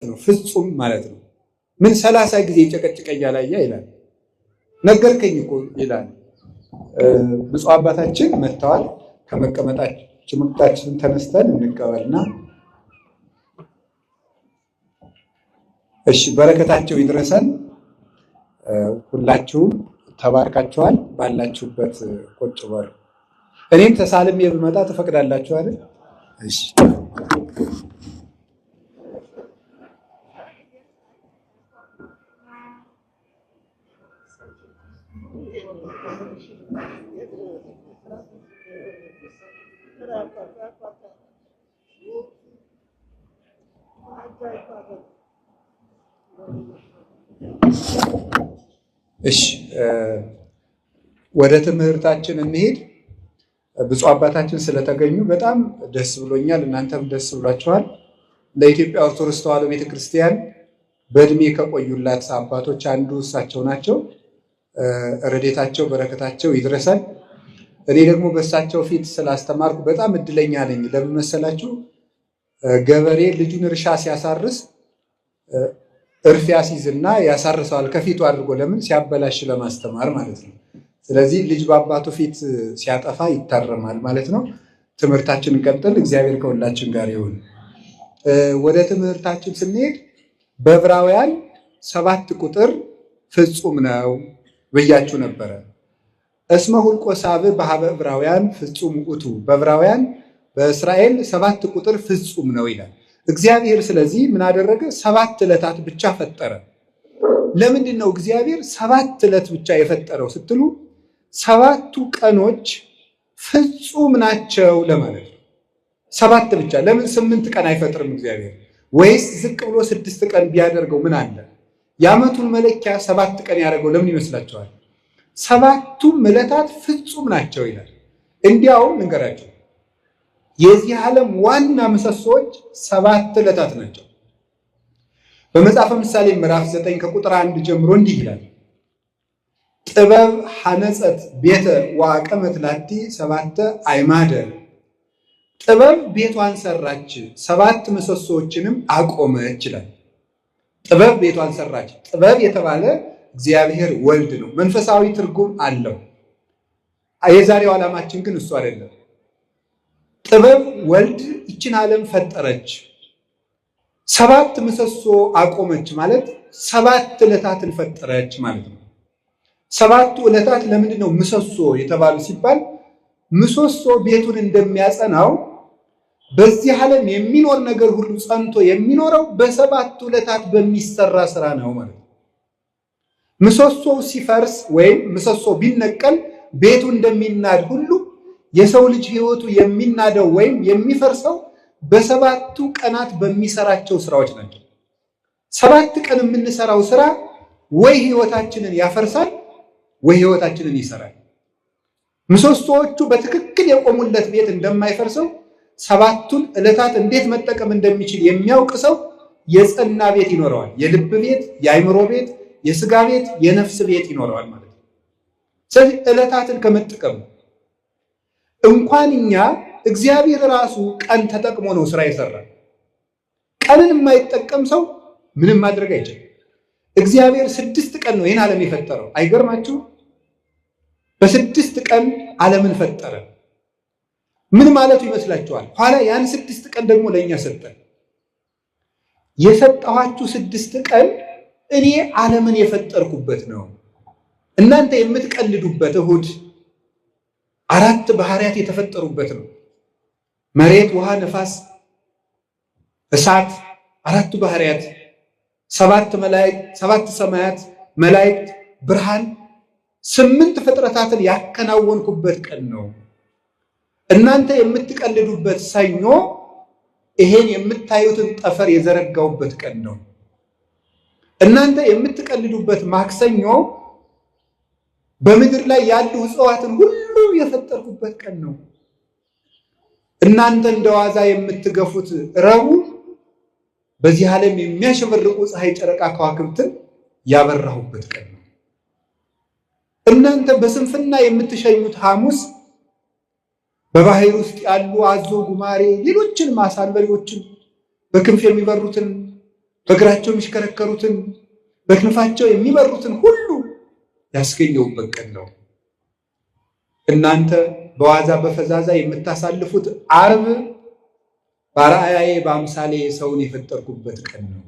ነው፣ ፍጹም ማለት ነው። ምን 30 ጊዜ ይጨቀጭቀኛል አያ ይላል። ነገርከኝ እኮ ይላል። ብፁዕ አባታችን መጥተዋል። ከመቀመጣችን ተነስተን እንቀበልና እሺ፣ በረከታቸው ይድረሰን። ሁላችሁም ተባርካችኋል። ባላችሁበት ቁጭ በሉ። እኔም ተሳልሜ ብመጣ ትፈቅዳላችሁ አይደል? እሺ። እሺ፣ ወደ ትምህርታችን እንሄድ። ብፁዕ አባታችን ስለተገኙ በጣም ደስ ብሎኛል። እናንተም ደስ ብሏችኋል። ለኢትዮጵያ ኦርቶዶክስ ተዋሕዶ ቤተክርስቲያን በእድሜ ከቆዩላት አባቶች አንዱ እሳቸው ናቸው። ረድኤታቸው በረከታቸው ይድረሰን። እኔ ደግሞ በእሳቸው ፊት ስላስተማርኩ በጣም እድለኛ ነኝ። ለምን መሰላችሁ? ገበሬ ልጁን እርሻ ሲያሳርስ እርፍ ያስይዝና ያሳርሰዋል ከፊቱ አድርጎ። ለምን? ሲያበላሽ ለማስተማር ማለት ነው። ስለዚህ ልጅ በአባቱ ፊት ሲያጠፋ ይታረማል ማለት ነው። ትምህርታችን እንቀጥል። እግዚአብሔር ከሁላችን ጋር ይሁን። ወደ ትምህርታችን ስንሄድ በዕብራውያን 7 ቁጥር ፍጹም ነው ብያችሁ ነበረ። እስመ ሁልቆ ሳብዕ በሀበ ዕብራውያን ፍጹም ውእቱ፣ በዕብራውያን በእስራኤል 7 ቁጥር ፍጹም ነው ይላል እግዚአብሔር። ስለዚህ ምን አደረገ? 7 ዕለታት ብቻ ፈጠረ። ለምንድን ነው እግዚአብሔር 7 ዕለት ብቻ የፈጠረው ስትሉ 7ቱ ቀኖች ፍጹም ናቸው ለማለት ነው። 7 ብቻ ለምን 8 ቀን አይፈጥርም እግዚአብሔር? ወይስ ዝቅ ብሎ 6 ቀን ቢያደርገው ምን አለ? የዓመቱን መለኪያ 7 ቀን ያደረገው ለምን ይመስላችኋል? 7ቱም ዕለታት ፍጹም ናቸው ይላል። እንዲያውም እንገራችሁ የዚህ ዓለም ዋና ምሰሶዎች 7 ዕለታት ናቸው። በመጽሐፈ ምሳሌ ምዕራፍ 9 ከቁጥር 1 ጀምሮ እንዲህ ይላል። ጥበብ ሐነጸት ቤተ ወአቀመት ላቲ 7 አይማደ። ጥበብ ቤቷን ሰራች 7 ምሰሶዎችንም አቆመች ይላል። ጥበብ ቤቷን ሰራች። ጥበብ የተባለ እግዚአብሔር ወልድ ነው። መንፈሳዊ ትርጉም አለው። የዛሬው ዓላማችን ግን እሱ አይደለም። ጥበብ ወልድ ይችን ዓለም ፈጠረች፣ 7 ምሰሶ አቆመች ማለት 7 ዕለታትን ፈጠረች ማለት ነው። 7ቱ ዕለታት ለምንድን ነው ምሰሶ የተባሉ ሲባል ምሰሶ ቤቱን እንደሚያጸናው በዚህ ዓለም የሚኖር ነገር ሁሉ ጸንቶ የሚኖረው በ7ቱ ዕለታት በሚሰራ ስራ ነው ማለት ነው። ምሰሶው ሲፈርስ ወይም ምሰሶ ቢነቀል ቤቱ እንደሚናድ ሁሉ የሰው ልጅ ህይወቱ የሚናደው ወይም የሚፈርሰው በ7ቱ ቀናት በሚሰራቸው ስራዎች ናቸው። 7 ቀን የምንሰራው ስራ ወይ ህይወታችንን ያፈርሳል ወይ ህይወታችንን ይሰራል። ምሰሶዎቹ በትክክል የቆሙለት ቤት እንደማይፈርሰው 7ቱን ዕለታት እንዴት መጠቀም እንደሚችል የሚያውቅ ሰው የጸና ቤት ይኖረዋል። የልብ ቤት፣ የአእምሮ ቤት፣ የስጋ ቤት፣ የነፍስ ቤት ይኖረዋል ማለት ነው። ስለዚህ ዕለታትን ከመጠቀም እንኳን እኛ እግዚአብሔር ራሱ ቀን ተጠቅሞ ነው ስራ የሰራ። ቀንን የማይጠቀም ሰው ምንም ማድረግ አይችልም። እግዚአብሔር 6 ቀን ነው ይህን ዓለም የፈጠረው። አይገርማችሁ? በ6 ቀን ዓለምን ፈጠረ። ምን ማለቱ ይመስላችኋል? ኋላ ያን 6 ቀን ደግሞ ለኛ ሰጠን። የሰጠኋችሁ 6 ቀን እኔ ዓለምን የፈጠርኩበት ነው። እናንተ የምትቀልዱበት እሁድ 4 ባህሪያት የተፈጠሩበት ነው። መሬት፣ ውሃ፣ ነፋስ፣ እሳት፣ 4ቱ ባህሪያት፣ 7 መላእክት፣ 7 ሰማያት፣ መላእክት፣ ብርሃን፣ 8 ፍጥረታትን ያከናወንኩበት ቀን ነው። እናንተ የምትቀልዱበት ሰኞ ይሄን የምታዩትን ጠፈር የዘረጋውበት ቀን ነው። እናንተ የምትቀልዱበት ማክሰኞ በምድር ላይ ያሉ እጽዋትን ሁሉ የፈጠርኩበት ቀን ነው። እናንተ እንደዋዛ የምትገፉት ረቡዕ በዚህ ዓለም የሚያሸበርቁ ፀሐይ፣ ጨረቃ፣ ከዋክብትን ያበራሁበት ቀን ነው። እናንተ በስንፍና የምትሸኙት ሐሙስ በባህር ውስጥ ያሉ አዞ፣ ጉማሬ፣ ሌሎችን ማሳ አንበሪዎችን በክንፍ የሚበሩትን በእግራቸው የሚሽከረከሩትን በክንፋቸው የሚበሩትን ሁሉ ያስገኘሁበት ቀን ነው። እናንተ በዋዛ በፈዛዛ የምታሳልፉት ዓርብ በአርአያዬ በአምሳሌ ሰውን የፈጠርኩበት ቀን ነው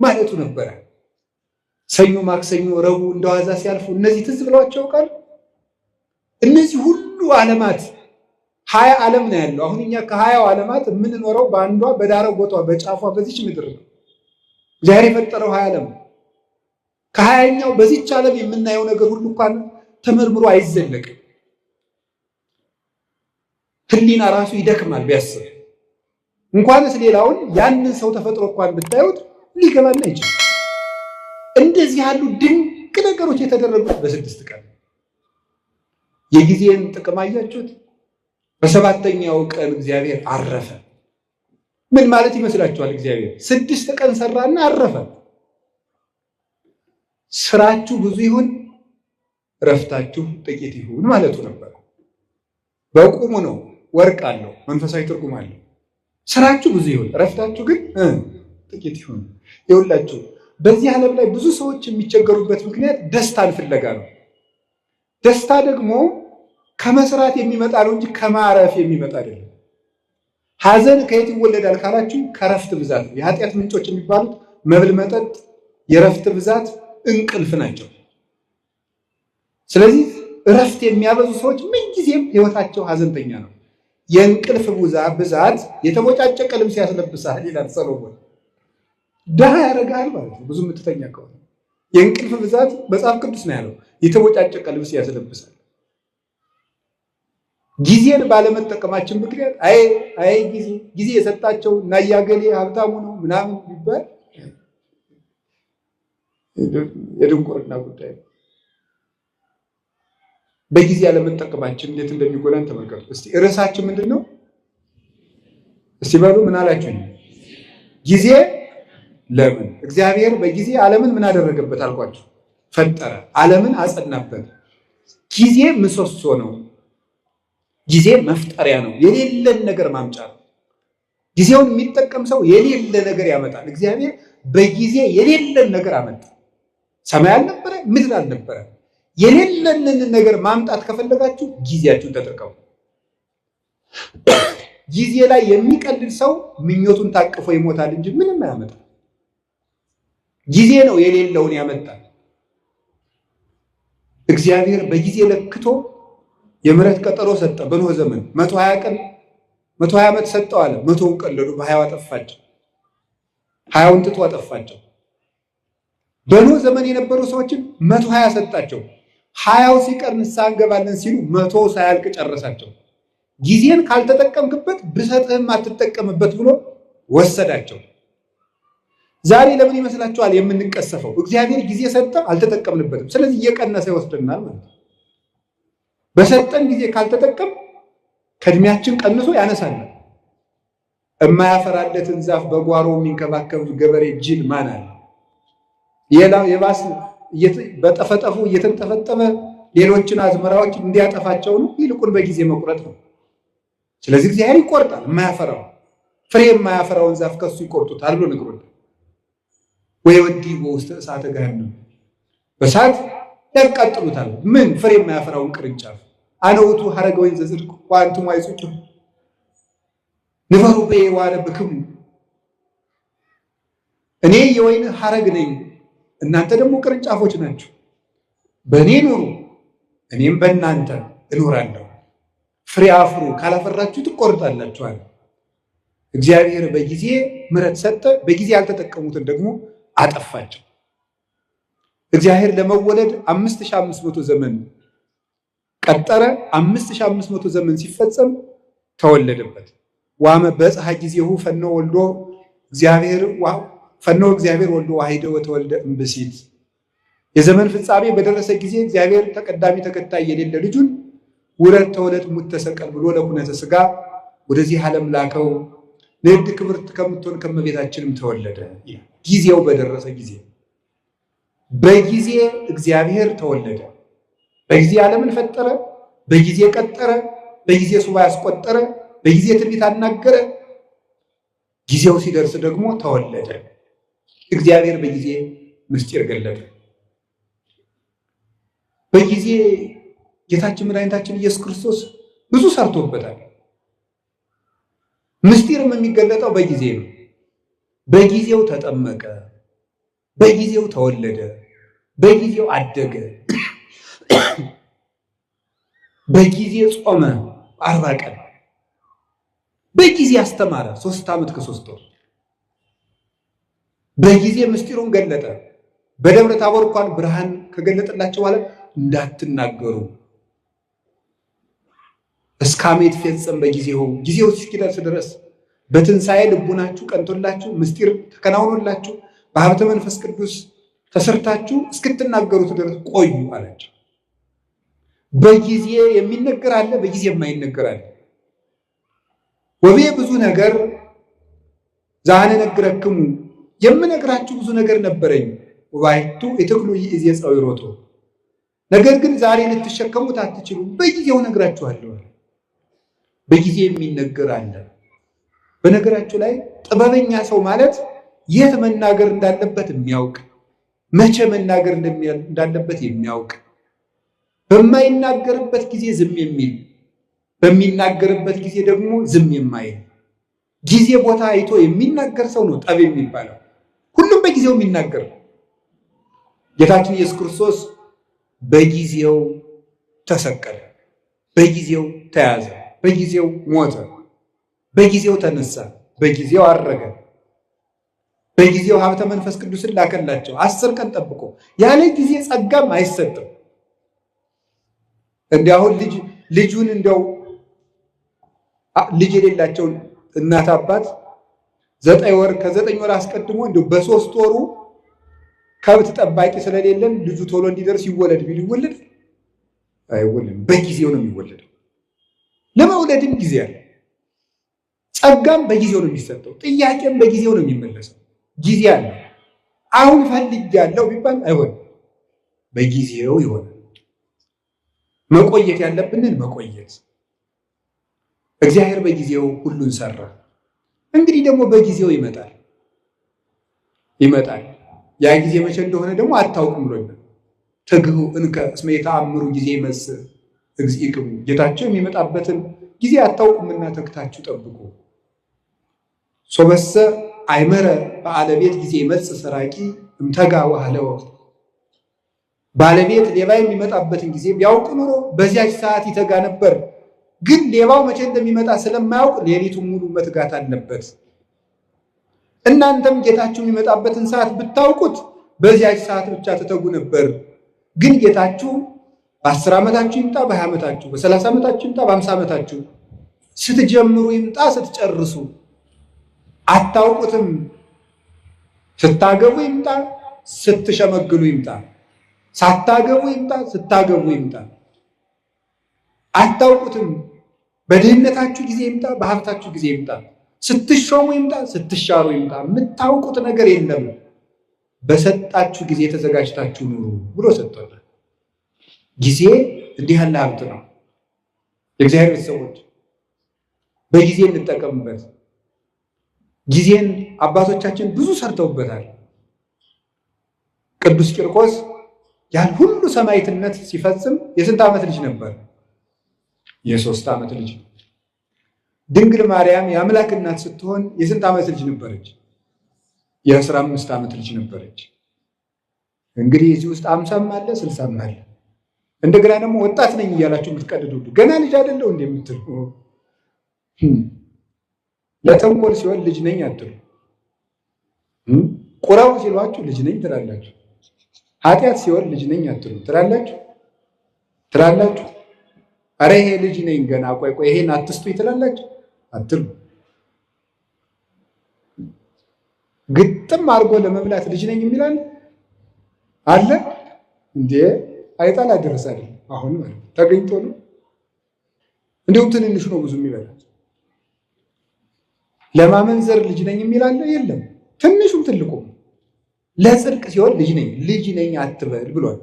ማለቱ ነበረ። ሰኞ፣ ማክሰኞ፣ ረቡዕ እንደዋዛ ሲያልፉ እነዚህ ትዝ ብለዋቸው ቃል እነዚህ ሁሉ ዓለማት 20 ዓለም ነው ያለው። አሁን እኛ ከ20ው ዓለማት የምንኖረው በአንዷ በዳረጎቷ በጫፏ በዚች ምድር ነው። እግዚአብሔር የፈጠረው 20 ዓለም ከ20ኛው በዚች ዓለም የምናየው ነገር ሁሉ እንኳን ተመርምሮ አይዘለቅም። ሕሊና ራሱ ይደክማል ቢያስብ። እንኳንስ ሌላውን ያንን ሰው ተፈጥሮ እንኳን ብታዩት ሊገባን አይችልም። እንደዚህ ያሉ ድንቅ ነገሮች የተደረጉት በ6 ቀን። የጊዜን ጥቅም አያችሁት? በሰባተኛው ቀን እግዚአብሔር አረፈ። ምን ማለት ይመስላችኋል? እግዚአብሔር 6 ቀን ሰራና አረፈ። ስራችሁ ብዙ ይሁን እረፍታችሁ ጥቂት ይሁን ማለቱ ነበር። በቁሙ ነው፣ ወርቅ አለው፣ መንፈሳዊ ትርጉም አለው። ስራችሁ ብዙ ይሁን እረፍታችሁ ግን ጥቂት ይሁን። ይኸውላችሁ በዚህ ዓለም ላይ ብዙ ሰዎች የሚቸገሩበት ምክንያት ደስታን ፍለጋ ነው። ደስታ ደግሞ ከመስራት የሚመጣ ነው እንጂ ከማረፍ የሚመጣ አይደለም። ሐዘን ከየት ይወለዳል ካላችሁ ከረፍት ብዛት ነው። የኃጢአት ምንጮች የሚባሉት መብል፣ መጠጥ፣ የረፍት ብዛት፣ እንቅልፍ ናቸው። ስለዚህ እረፍት የሚያበዙ ሰዎች ምንጊዜም ሕይወታቸው ሐዘንተኛ ነው። የእንቅልፍ ብዛት የተቦጫጨቀ ልብስ ያስለብሳል ይላል ሰሎሞን። ድሃ ያደርግሃል ማለት ነው። ብዙ የምትተኛ ከሆነ የእንቅልፍ ብዛት መጽሐፍ ቅዱስ ነው ያለው፣ የተቦጫጨቀ ልብስ ያስለብሳል። ጊዜን ባለመጠቀማችን ምክንያት አይ አይ ጊዜ ጊዜ የሰጣቸው እና ያገሌ ሀብታሙ ነው ምናምን ቢባል የድንቁርና ጉዳይ ነው። በጊዜ ያለመጠቀማችን እንዴት እንደሚጎዳን ተመልከቱ። እስቲ ርዕሳችን ምንድን ነው? እስቲ በሉ ምን አላችሁ? ጊዜ ለምን? እግዚአብሔር በጊዜ ዓለምን ምን አደረገበት አልኳችሁ? ፈጠረ፣ ዓለምን አጸናበት። ጊዜ ምሰሶ ነው። ጊዜ መፍጠሪያ ነው። የሌለን ነገር ማምጫ ነው። ጊዜውን የሚጠቀም ሰው የሌለ ነገር ያመጣል። እግዚአብሔር በጊዜ የሌለን ነገር አመጣ። ሰማይ አልነበረ፣ ምድር አልነበረ። የሌለንን ነገር ማምጣት ከፈለጋችሁ ጊዜያችሁን ተጠቀሙ። ጊዜ ላይ የሚቀልድ ሰው ምኞቱን ታቅፎ ይሞታል እንጂ ምንም አያመጣም። ጊዜ ነው የሌለውን ያመጣል። እግዚአብሔር በጊዜ ለክቶ የምሕረት ቀጠሮ ሰጠ። በኖህ ዘመን 120 ቀን 120 ዓመት ሰጠው አለ። 100ውን ቀለዱ፣ በ20 አጠፋቸው። 20ውን ትቶ አጠፋቸው። በኖህ ዘመን የነበሩ ሰዎችን 120 ሰጣቸው። 20ው ሲቀር ንስሐ እንገባለን ሲሉ 100 ሳያልቅ ጨረሳቸው። ጊዜን ካልተጠቀምክበት ብሰጥህም አትጠቀምበት ብሎ ወሰዳቸው። ዛሬ ለምን ይመስላችኋል የምንቀሰፈው? እግዚአብሔር ጊዜ ሰጠ፣ አልተጠቀምንበትም። ስለዚህ እየቀነሰ ይወስደናል ማለት ነው። በሰጠን ጊዜ ካልተጠቀም ከእድሜያችን ቀንሶ ያነሳናል። የማያፈራለትን ዛፍ በጓሮ የሚንከባከብ ገበሬ ጅል ማን አለ? የባስ በጠፈጠፉ እየተንጠፈጠፈ ሌሎችን አዝመራዎች እንዲያጠፋቸው ነው። ይልቁን በጊዜ መቁረጥ ነው። ስለዚህ እግዚአብሔር ይቆርጣል። የማያፈራው ፍሬ የማያፈራውን ዛፍ ከሱ ይቆርጡታል ብሎ ነግሮናል። ወይ ወዲ በውስተ እሳተ ገሃነም በእሳት ያቃጥሉታል። ምን ፍሬ የማያፈራውን ቅርንጫፍ አነ ውእቱ ሐረገ ወይን ዘጽድቅ ወአንትሙ አይጹጭሁ ንበሩ በየዋነ ብክሙ። እኔ የወይን ሐረግ ነኝ፣ እናንተ ደግሞ ቅርንጫፎች ናችሁ። በእኔ ኑሩ፣ እኔም በእናንተ እኖራለሁ። ፍሬ አፍሩ፣ ካላፈራችሁ ትቆርጣላችኋል። እግዚአብሔር በጊዜ ምሕረት ሰጠ፣ በጊዜ ያልተጠቀሙትን ደግሞ አጠፋቸው። እግዚአብሔር ለመወለድ 5500 ዘመን ቀጠረ። 5500 ዘመን ሲፈጸም ተወለደበት። ዋመ በጽሐ ጊዜሁ ፈኖ ወልዶ እግዚአብሔር ፈኖ እግዚአብሔር ወልዶ ዋሂደ ወተወልደ እምብእሲት። የዘመን ፍጻሜ በደረሰ ጊዜ እግዚአብሔር ተቀዳሚ ተከታይ የሌለ ልጁን ውረድ ተወለድ ሙት ተሰቀል ብሎ ለኩነተ ሥጋ ወደዚህ ዓለም ላከው። ንዕድ ክብርት ከምትሆን ከመቤታችንም ተወለደ። ጊዜው በደረሰ ጊዜ በጊዜ እግዚአብሔር ተወለደ። በጊዜ ዓለምን ፈጠረ፣ በጊዜ ቀጠረ፣ በጊዜ ሱባ ያስቆጠረ፣ በጊዜ ትንቢት አናገረ። ጊዜው ሲደርስ ደግሞ ተወለደ። እግዚአብሔር በጊዜ ምስጢር ገለጠ። በጊዜ ጌታችን መድኃኒታችን ኢየሱስ ክርስቶስ ብዙ ሰርቶበታል። ምስጢርም የሚገለጠው በጊዜ ነው። በጊዜው ተጠመቀ፣ በጊዜው ተወለደ፣ በጊዜው አደገ፣ በጊዜ ጾመ 40 ቀን፣ በጊዜ አስተማረ 3 ዓመት ከ3 ወር፣ በጊዜ ምስጢሩን ገለጠ። በደብረ ታቦር እንኳን ብርሃን ከገለጠላቸው በኋላ እንዳትናገሩ እስከ ይትፈጸም በጊዜው ጊዜው እስኪደርስ ድረስ በትንሣኤ ልቡናችሁ ቀንቶላችሁ ምስጢር ተከናውኖላችሁ በሀብተ መንፈስ ቅዱስ ተሰርታችሁ እስክትናገሩት ድረስ ቆዩ አላቸው። በጊዜ የሚነገር አለ፣ በጊዜ የማይነገር አለ። ወቤ ብዙ ነገር ዛነነግረክሙ የምነግራችሁ ብዙ ነገር ነበረኝ። ወባይቱ ኢትክሉ ይእዜ ጸዊሮቶ ነገር ግን ዛሬ ልትሸከሙት አትችሉም፣ በጊዜው ነግራችኋለሁ። በጊዜ የሚነገር አለ። በነገራችሁ ላይ ጥበበኛ ሰው ማለት የት መናገር እንዳለበት የሚያውቅ፣ መቼ መናገር እንዳለበት የሚያውቅ፣ በማይናገርበት ጊዜ ዝም የሚል፣ በሚናገርበት ጊዜ ደግሞ ዝም የማይል፣ ጊዜ ቦታ አይቶ የሚናገር ሰው ነው ጠብ የሚባለው። ሁሉም በጊዜው የሚናገር ጌታችን ኢየሱስ ክርስቶስ በጊዜው ተሰቀለ፣ በጊዜው ተያዘ፣ በጊዜው ሞተ፣ በጊዜው ተነሳ፣ በጊዜው አረገ፣ በጊዜው ሀብተ መንፈስ ቅዱስን ላከላቸው 10 ቀን ጠብቆ። ያለ ጊዜ ጸጋም አይሰጥም። እንዲያው አሁን ልጁን እንዲያው ልጅ የሌላቸውን እናት አባት 9 ወር ከ9 ወር አስቀድሞ እንዲያው በ3 ወሩ ከብት ጠባቂ ስለሌለን ልጁ ቶሎ እንዲደርስ ይወለድ ቢል ይወለድ አይወለድም። በጊዜው ነው የሚወለደው። ለመውለድም ጊዜ አለ። ጸጋም በጊዜው ነው የሚሰጠው። ጥያቄም በጊዜው ነው የሚመለሰው። ጊዜ አለ። አሁን ፈልጌያለሁ ቢባል አይሆንም፣ በጊዜው ይሆናል። መቆየት ያለብንን መቆየት። እግዚአብሔር በጊዜው ሁሉን ሰራ። እንግዲህ ደግሞ በጊዜው ይመጣል ይመጣል። ያ ጊዜ መቼ እንደሆነ ደግሞ አታውቅም ብሎኛል። ትግሁ እንከ እስመ የተአምሩ ጊዜ ይመጽእ እግዚእክሙ፣ ጌታቸው የሚመጣበትን ጊዜ አታውቁምና ተግታችሁ ጠብቁ። ሶበሰ አይመረ በአለቤት ጊዜ ይመጽእ ሰራቂ እምተጋ ወሃለወ፣ ባለቤት ሌባ የሚመጣበትን ጊዜ ቢያውቅ ኑሮ በዚያች ሰዓት ይተጋ ነበር። ግን ሌባው መቼ እንደሚመጣ ስለማያውቅ ሌሊቱን ሙሉ መትጋት አለበት። እናንተም ጌታችሁ የሚመጣበትን ሰዓት ብታውቁት በዚያች ሰዓት ብቻ ትተጉ ነበር። ግን ጌታችሁ በ10 ዓመታችሁ ይምጣ፣ በ20 ዓመታችሁ፣ በ30 ዓመታችሁ ይምጣ፣ በ50 ዓመታችሁ ስትጀምሩ ይምጣ፣ ስትጨርሱ አታውቁትም። ስታገቡ ይምጣ፣ ስትሸመግሉ ይምጣ፣ ሳታገቡ ይምጣ፣ ስታገቡ ይምጣ፣ አታውቁትም። በድህነታችሁ ጊዜ ይምጣ፣ በሀብታችሁ ጊዜ ይምጣ፣ ስትሾሙ ይምጣ፣ ስትሻሩ ይምጣ፣ የምታውቁት ነገር የለም። በሰጣችሁ ጊዜ ተዘጋጅታችሁ ኑሩ ብሎ ሰጥቶናል። ጊዜ እንዲህ ያለ ሀብት ነው። የእግዚአብሔር ቤተሰቦች በጊዜ እንጠቀምበት። ጊዜን አባቶቻችን ብዙ ሰርተውበታል። ቅዱስ ቂርቆስ ያን ሁሉ ሰማዕትነት ሲፈጽም የስንት ዓመት ልጅ ነበር? የ3 ዓመት ልጅ። ድንግል ማርያም የአምላክ እናት ስትሆን የስንት ዓመት ልጅ ነበረች? የ15 ዓመት ልጅ ነበረች። እንግዲህ እዚህ ውስጥ 50ም አለ 60ም አለ። እንደገና ደግሞ ወጣት ነኝ እያላችሁ የምትቀልዱ ገና ልጅ አይደለሁ እንደ የምትሉ ለተንኮል ሲሆን ልጅ ነኝ አትሉ። ቁረቡ ሲሏችሁ ልጅ ነኝ ትላላችሁ። ኃጢአት ሲሆን ልጅ ነኝ አትሉ ትላላችሁ ትላላችሁ። አረ ይሄ ልጅ ነኝ ገና ቆይ ቆይ ይሄን አትስጡኝ ትላላችሁ አትሉ። ግጥም አድርጎ ለመብላት ልጅ ነኝ የሚላል አለ እንዴ? አይጣል አደረሰ አይደል? አሁን ማለት ተገኝቶ ነው። እንዲሁም ትንንሹ ነው ብዙ የሚበላ። ለማመንዘር ልጅ ነኝ የሚል አለ? የለም። ትንሹም ትልቁም። ለጽድቅ ሲሆን ልጅ ነኝ ልጅ ነኝ አትበል ብሏል።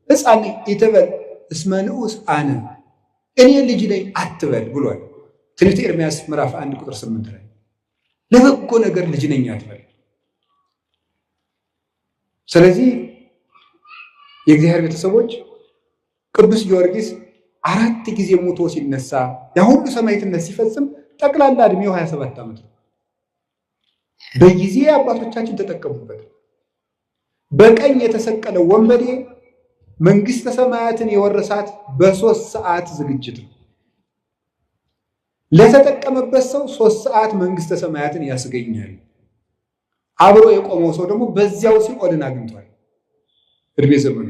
ሕፃን ኢትበል እስመ ንዑስ አነ፣ እኔ ልጅ ነኝ አትበል ብሏል። ትንቢተ ኤርምያስ ምዕራፍ 1 ቁጥር 8 ላይ ለበጎ ነገር ልጅ ነኝ አትበል። ስለዚህ የእግዚአብሔር ቤተሰቦች ቅዱስ ጊዮርጊስ 4 ጊዜ ሞቶ ሲነሳ ያ ሁሉ ሰማዕትነት ሲፈጽም ጠቅላላ እድሜው 27 ዓመት ነው። በጊዜ አባቶቻችን ተጠቀሙበት። በቀኝ የተሰቀለው ወንበዴ መንግስተ ሰማያትን የወረሳት በ3 ሰዓት ዝግጅት ነው። ለተጠቀመበት ሰው 3 ሰዓት መንግስተ ሰማያትን ያስገኛል። አብሮ የቆመው ሰው ደግሞ በዚያው ሲኦልን አግኝቷል። እድሜ ዘመኑ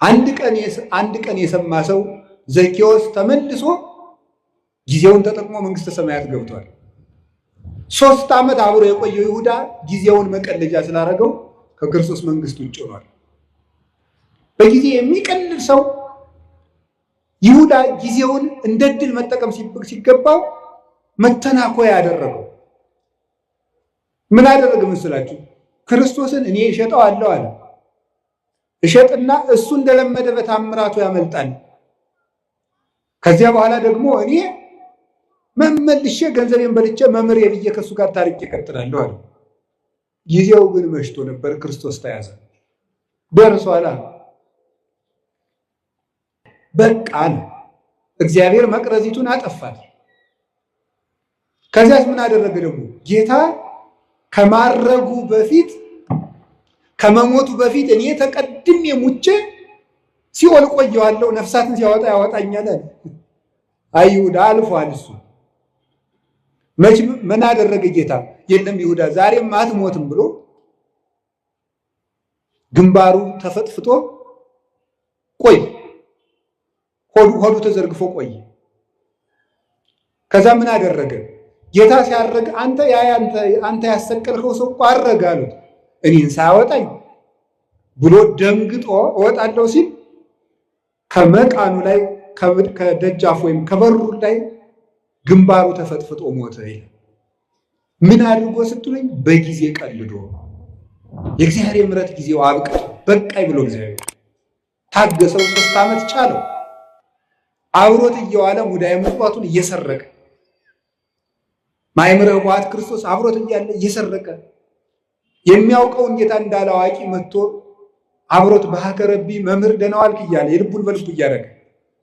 አንድ ቀን የሰማ ሰው ዘኬዎስ ተመልሶ ጊዜውን ተጠቅሞ መንግስተ ሰማያት ገብቷል። 3 ዓመት አብሮ የቆየው ይሁዳ ጊዜውን መቀለጃ ስላደረገው ከክርስቶስ መንግስት ውጭ ሆኗል። በጊዜ የሚቀልድ ሰው ይሁዳ ጊዜውን እንደ ድል መጠቀም ሲገባው መተናኮያ ያደረገው ምን አደረገ መስላችሁ? ክርስቶስን እኔ እሸጠዋለሁ አለ። እሸጥና እሱ እንደለመደ በታምራቱ ያመልጣል። ከዚያ በኋላ ደግሞ እኔ መመልሼ ገንዘቤን በልቼ መምህሬ ብዬ ከእሱ ጋር ታርቄ እቀጥላለሁ አለ። ጊዜው ግን መሽቶ ነበር። ክርስቶስ ተያዘ። ደርሷል። በቃ አለ። እግዚአብሔር መቅረዚቱን አጠፋት። ከዚያስ ምን አደረገ ደግሞ? ጌታ ከማረጉ በፊት ከመሞቱ በፊት እኔ ተቀድሜ ሙቼ ሲኦል ቆየዋለሁ፣ ነፍሳትን ሲያወጣ ያወጣኛል አለ። አይ ይሁዳ አልፏል። እሱ መች ምን አደረገ ጌታ? የለም ይሁዳ ዛሬም አትሞትም ብሎ ግንባሩ ተፈጥፍጦ ቆይ፣ ሆዱ ተዘርግፎ ቆይ። ከዛ ምን አደረገ ጌታ? ሲያረግ አንተ ያ አንተ ያሰቀልከው ሰው እኮ አረገ አሉት። እኔን ሳያወጣኝ ብሎ ደንግጦ እወጣለሁ ሲል ከመቃኑ ላይ ከደጃፍ ወይም ከበሩ ላይ ግንባሩ ተፈጥፍጦ ሞተ ይላል። ምን አድርጎ ስትሉኝ በጊዜ ቀልዶ። የእግዚአብሔር ምሕረት ጊዜው አብቅቶ በቃኝ ብሎ እግዚአብሔር ታገሰው። 3 ዓመት ቻለው። አብሮት እየዋለ ሙዳየ ምጽዋቱን እየሰረቀ ማእምረ ኅቡዓት ክርስቶስ አብሮት እያለ እየሰረቀ የሚያውቀውን ጌታ እንዳላዋቂ መጥቶ አብሮት በሀከረቢ መምህር ደህና ዋልክ እያለ የልቡን በልቡ እያደረገ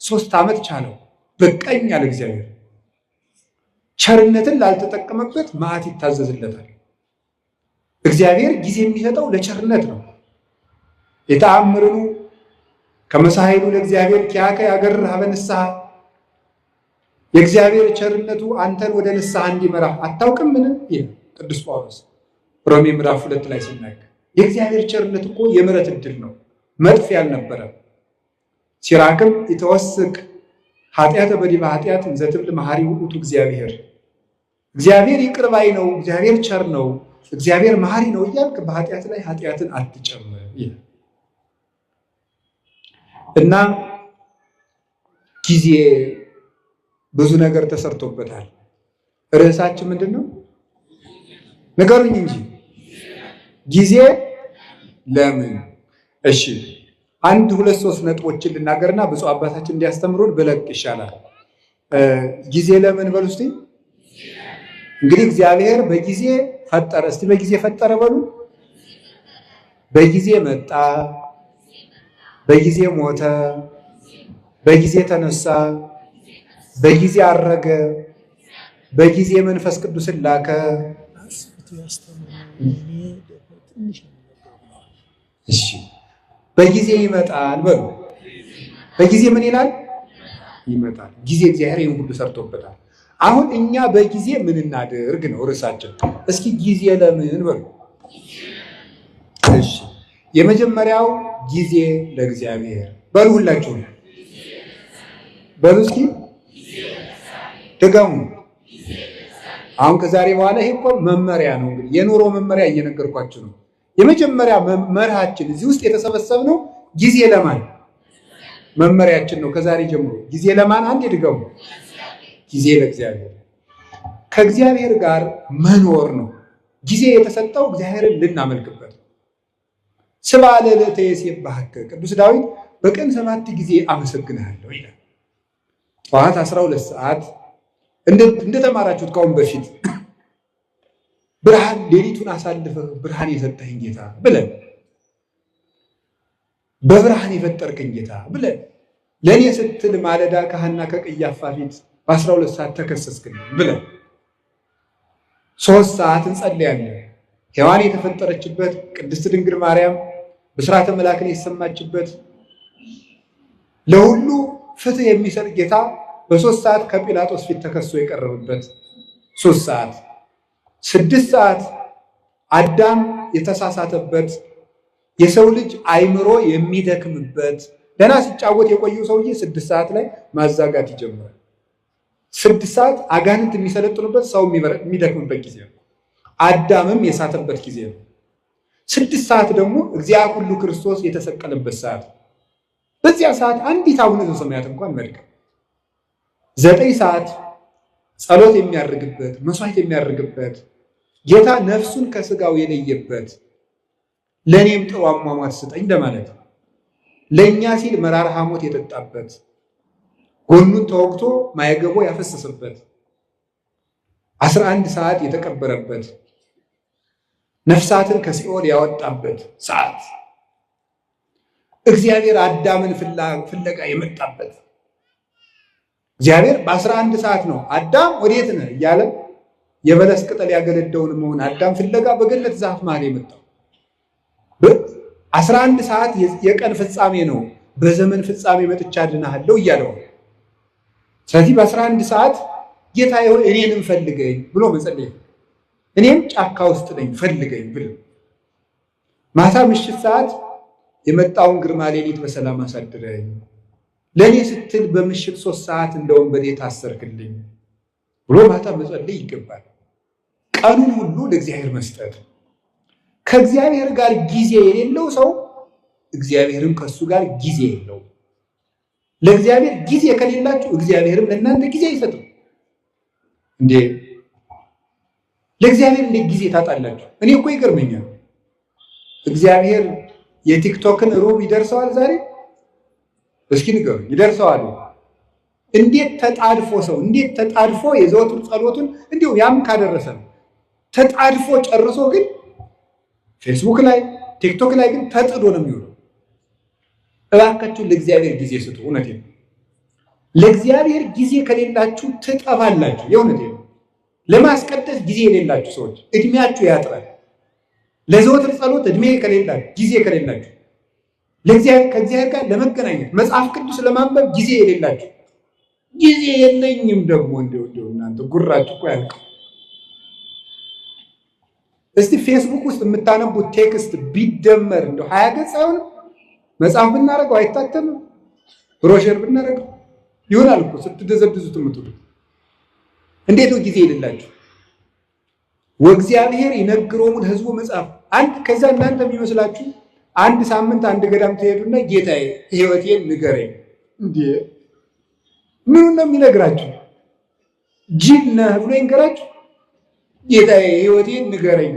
3 ዓመት ቻለው። በቃኝ አለ እግዚአብሔር። ቸርነትን ላልተጠቀመበት መዓት ይታዘዝለታል። እግዚአብሔር ጊዜ የሚሰጠው ለቸርነት ነው። የተአምርኑ ከመሳይሉ ለእግዚአብሔር ኪያከ ያገር ሀበ ንስሐ፣ የእግዚአብሔር ቸርነቱ አንተን ወደ ንስሐ እንዲመራ አታውቅምን? ይላል ቅዱስ ጳውሎስ ሮሜ ምዕራፍ 2 ላይ ሲናገር። የእግዚአብሔር ቸርነት እኮ የምሕረት ዕድል ነው፣ መጥፊያ አልነበረም። ሲራክም ይተወስክ ኃጢአተ በዲበ ኃጢአት እንዘ ትብል መሐሪ ውእቱ እግዚአብሔር፣ እግዚአብሔር ይቅር ባይ ነው፣ እግዚአብሔር ቸር ነው፣ እግዚአብሔር መሐሪ ነው እያልክ በኃጢአት ላይ ኃጢአትን አትጨምር ይላል። እና ጊዜ ብዙ ነገር ተሰርቶበታል። ርዕሳችን ምንድነው? ንገሩኝ እንጂ። ጊዜ ለምን? እሺ 1 2 3 ነጥቦችን ልናገርና ብፁዕ አባታችን እንዲያስተምሩን ብለቅ ይሻላል። ጊዜ ለምን በሉ እስቲ። እንግዲህ እግዚአብሔር በጊዜ ፈጠረ። እስቲ በጊዜ ፈጠረ በሉ። በጊዜ መጣ፣ በጊዜ ሞተ፣ በጊዜ ተነሳ፣ በጊዜ አረገ፣ በጊዜ መንፈስ ቅዱስን ላከ። እሺ በጊዜ ይመጣል በሉ። በጊዜ ምን ይላል? ይመጣል። ጊዜ እግዚአብሔር ይሄን ሁሉ ሰርቶበታል። አሁን እኛ በጊዜ ምን እናድርግ ነው ርዕሳችን። እስኪ ጊዜ ለምን በሉ። እሺ የመጀመሪያው ጊዜ ለእግዚአብሔር በሉ። ሁላችሁ በሉ እስኪ ድገሙ። አሁን ከዛሬ በኋላ ይሄ እኮ መመሪያ ነው፣ እንግዲህ የኑሮ መመሪያ እየነገርኳችሁ ነው። የመጀመሪያ መርሃችን እዚህ ውስጥ የተሰበሰብነው ጊዜ ለማን መመሪያችን ነው። ከዛሬ ጀምሮ ጊዜ ለማን? አንዴ ድገሙ። ጊዜ ለእግዚአብሔር። ከእግዚአብሔር ጋር መኖር ነው። ጊዜ የተሰጠው እግዚአብሔርን ልናመልክበት ነው። ስብሐ ለዕለተ ይሴብሐከ ቅዱስ ዳዊት በቀን 7 ጊዜ አመሰግንሃለሁ ይላል። ጠዋት 12 ሰዓት እንደተማራችሁት ከአሁን በፊት ብርሃን ሌሊቱን አሳልፈህ ብርሃን የሰጠኸኝ ጌታ ብለን፣ በብርሃን የፈጠርከኝ ጌታ ብለን፣ ለእኔ ስትል ማለዳ ከሐና ከቀያፋ ፊት በ12 ሰዓት ተከሰስክልኝ ብለን 3 ሰዓት እንጸልያለን። ሔዋን የተፈጠረችበት፣ ቅድስት ድንግል ማርያም ብስራተ መላክን የሰማችበት፣ ለሁሉ ፍትህ የሚሰጥ ጌታ በ3 ሰዓት ከጲላጦስ ፊት ተከሶ የቀረበበት 3 ሰዓት፣ 6 ሰዓት አዳም የተሳሳተበት፣ የሰው ልጅ አይምሮ የሚደክምበት፣ ገና ሲጫወት የቆየው ሰውዬ 6 ሰዓት ላይ ማዛጋት ይጀምራል። 6 ሰዓት አጋንንት የሚሰለጥኑበት፣ ሰው የሚደክምበት ጊዜ ነው። አዳምም የሳተበት ጊዜ ነው። 6 ሰዓት ደግሞ እግዚአ ሁሉ ክርስቶስ የተሰቀለበት ሰዓት። በዚያ ሰዓት አንዲት አቡነ ዘበሰማያት እንኳን መድከም። 9 ሰዓት ጸሎት የሚያርግበት፣ መስዋዕት የሚያርግበት፣ ጌታ ነፍሱን ከስጋው የለየበት፣ ለኔም ጥሩ አሟሟት ስጠኝ ለማለት ነው። ለኛ ሲል መራራ ሐሞት የጠጣበት፣ ጎኑን ተወግቶ ማይገቦ ያፈሰሰበት፣ 11 ሰዓት የተቀበረበት፣ ነፍሳትን ከሲኦል ያወጣበት ሰዓት፣ እግዚአብሔር አዳምን ፍለጋ የመጣበት። እግዚአብሔር በ11 ሰዓት ነው አዳም ወዴት ነህ እያለ የበለስ ቅጠል ያገለደውን መሆን አዳም ፍለጋ በገነት ዛፍ መሃል የመጣው። 11 ሰዓት የቀን ፍጻሜ ነው። በዘመን ፍጻሜ መጥቻ አድንሃለሁ እያለው። ስለዚህ በ11 ሰዓት ጌታዬ ሆይ እኔንም ፈልገኝ ብሎ መጸለይ፣ እኔም ጫካ ውስጥ ነኝ ፈልገኝ ብሎ፣ ማታ ምሽት ሰዓት የመጣውን ግርማ ሌሊት በሰላም አሳድረኝ፣ ለኔ ስትል በምሽት 3 ሰዓት እንደ ወንበዴ ታሰርክልኝ ብሎ ማታ መጸለይ ይገባል። ቀኑን ሁሉ ለእግዚአብሔር መስጠት። ከእግዚአብሔር ጋር ጊዜ የሌለው ሰው እግዚአብሔርም ከሱ ጋር ጊዜ የለውም። ለእግዚአብሔር ጊዜ ከሌላችሁ እግዚአብሔርም ለእናንተ ጊዜ አይሰጥም። እንዴ ለእግዚአብሔር እንዴት ጊዜ ታጣላችሁ? እኔ እኮ ይገርመኛል። እግዚአብሔር የቲክቶክን ሩብ ይደርሰዋል ዛሬ? እስኪ ንገሩኝ፣ ይደርሰዋል? እንዴት ተጣድፎ ሰው እንዴት ተጣድፎ የዘወትር ጸሎቱን እንዲሁ ያም ካደረሰ ነው ተጣድፎ ጨርሶ ግን ፌስቡክ ላይ ቲክቶክ ላይ ግን ተጥዶ ነው የሚውለው። እባካችሁ ለእግዚአብሔር ጊዜ ስጡ። እውነቴን ነው። ለእግዚአብሔር ጊዜ ከሌላችሁ ትጠፋላችሁ። የእውነቴን ነው። ለማስቀደስ ጊዜ የሌላችሁ ሰዎች እድሜያችሁ ያጥራል። ለዘወትር ጸሎት እድሜ ከሌላችሁ፣ ጊዜ ከሌላችሁ፣ ከእግዚአብሔር ጋር ለመገናኘት መጽሐፍ ቅዱስ ለማንበብ ጊዜ የሌላችሁ፣ ጊዜ የለኝም ደግሞ እንደው እናንተ ጉራችሁ እኮ ያልቃል። እስቲ ፌስቡክ ውስጥ የምታነቡት text ቢደመር እንደው 20 ገጽ አይሆንም? መጽሐፍ ብናደርገው አይታተምም? ብሮሸር ብናደርገው ይሆናል እኮ ስትደዘድዙት የምትውሉት። እንዴት ነው ጊዜ የሌላችሁ? ወእግዚአብሔር ይነግሮሙ ለሕዝቡ መጽሐፍ። አንድ ከዛ እናንተ የሚመስላችሁ አንድ ሳምንት አንድ ገዳም ትሄዱና ጌታዬ ሕይወቴን ንገረኝ። እንዴ ምኑን ነው የሚነግራችሁ? ጅል ነህ ብሎ ይንገራችሁ? ጌታዬ ሕይወቴን ንገረኝ።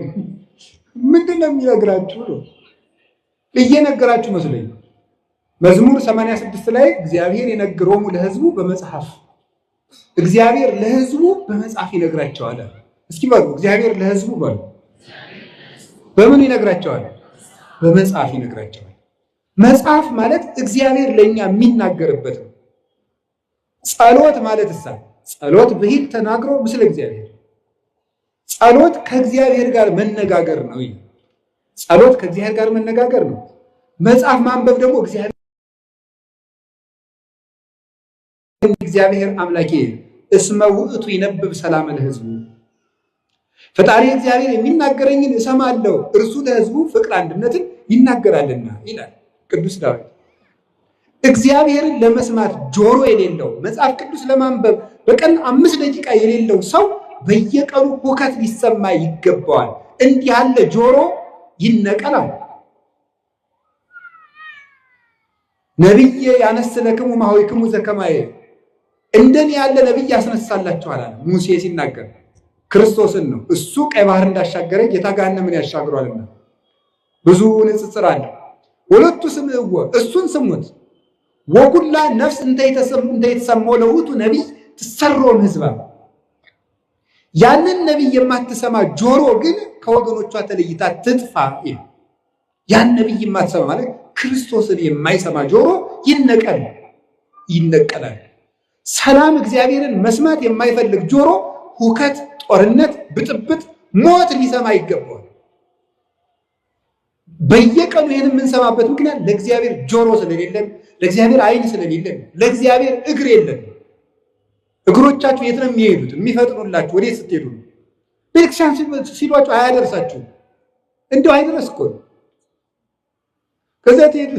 ምንድን ነው የሚነግራችሁ? ነው እየነገራችሁ መስለኝ። መዝሙር 86 ላይ እግዚአብሔር ይነግሮሙ ለሕዝቡ በመጽሐፍ፣ እግዚአብሔር ለሕዝቡ በመጽሐፍ ይነግራቸዋል። እስኪ በሉ እግዚአብሔር ለሕዝቡ በሉ። በምን ይነግራቸዋል? በመጽሐፍ ይነግራቸዋል። መጽሐፍ ማለት እግዚአብሔር ለኛ የሚናገርበት ነው። ጸሎት ማለት እሳ ጸሎት ብሂል ተናግሮ ምስለ እግዚአብሔር፣ ጸሎት ከእግዚአብሔር ጋር መነጋገር ነው። ጸሎት ከእግዚአብሔር ጋር መነጋገር ነው። መጽሐፍ ማንበብ ደግሞ እግዚአብሔር አምላኬ እስመ ውእቱ ይነብብ ሰላም ለሕዝቡ፣ ፈጣሪ እግዚአብሔር የሚናገረኝን እሰማለሁ፣ እርሱ ለሕዝቡ ፍቅር አንድነትን ይናገራልና ይላል ቅዱስ ዳዊት። እግዚአብሔርን ለመስማት ጆሮ የሌለው፣ መጽሐፍ ቅዱስ ለማንበብ በቀን 5 ደቂቃ የሌለው ሰው በየቀኑ ሁከት ሊሰማ ይገባዋል። እንዲህ ያለ ጆሮ ይነቀላል። ነብየ ያነስለክሙ ማሆይክሙ ዘከማየ፣ እንደኔ ያለ ነብይ ያስነሳላችኋል አለ ሙሴ ሲናገር ክርስቶስን ነው። እሱ ቀይ ባህር እንዳሻገረ ጌታ ገሃነምን ያሻግሯልና ብዙ ንጽጽር አለ። ሁለቱ ስምዕዎ እሱን ስሙት። ወኩላ ነፍስ እንተ የተሰማው ለውቱ ነቢይ ትሰሮም ህዝባ፣ ያንን ነቢይ የማትሰማ ጆሮ ግን ከወገኖቿ ተለይታ ትጥፋ። ያን ነቢይ የማትሰማ ማለት ክርስቶስን የማይሰማ ጆሮ ይነቀል ይነቀላል። ሰላም እግዚአብሔርን መስማት የማይፈልግ ጆሮ ሁከት፣ ጦርነት፣ ብጥብጥ፣ ሞት ሊሰማ ይገባዋል። በየቀኑ ይህን የምንሰማበት ምክንያት ለእግዚአብሔር ጆሮ ስለሌለን፣ ለእግዚአብሔር ዓይን ስለሌለን፣ ለእግዚአብሔር እግር የለን። እግሮቻችሁ የት ነው የሚሄዱት? የሚፈጥኑላችሁ ወዴት ስትሄዱ ነው? ቤተክርስቲያን ሲሏችሁ አያደርሳችሁም። እንዲሁ አይደረስ እኮ ነው። ከዚያ ትሄዱ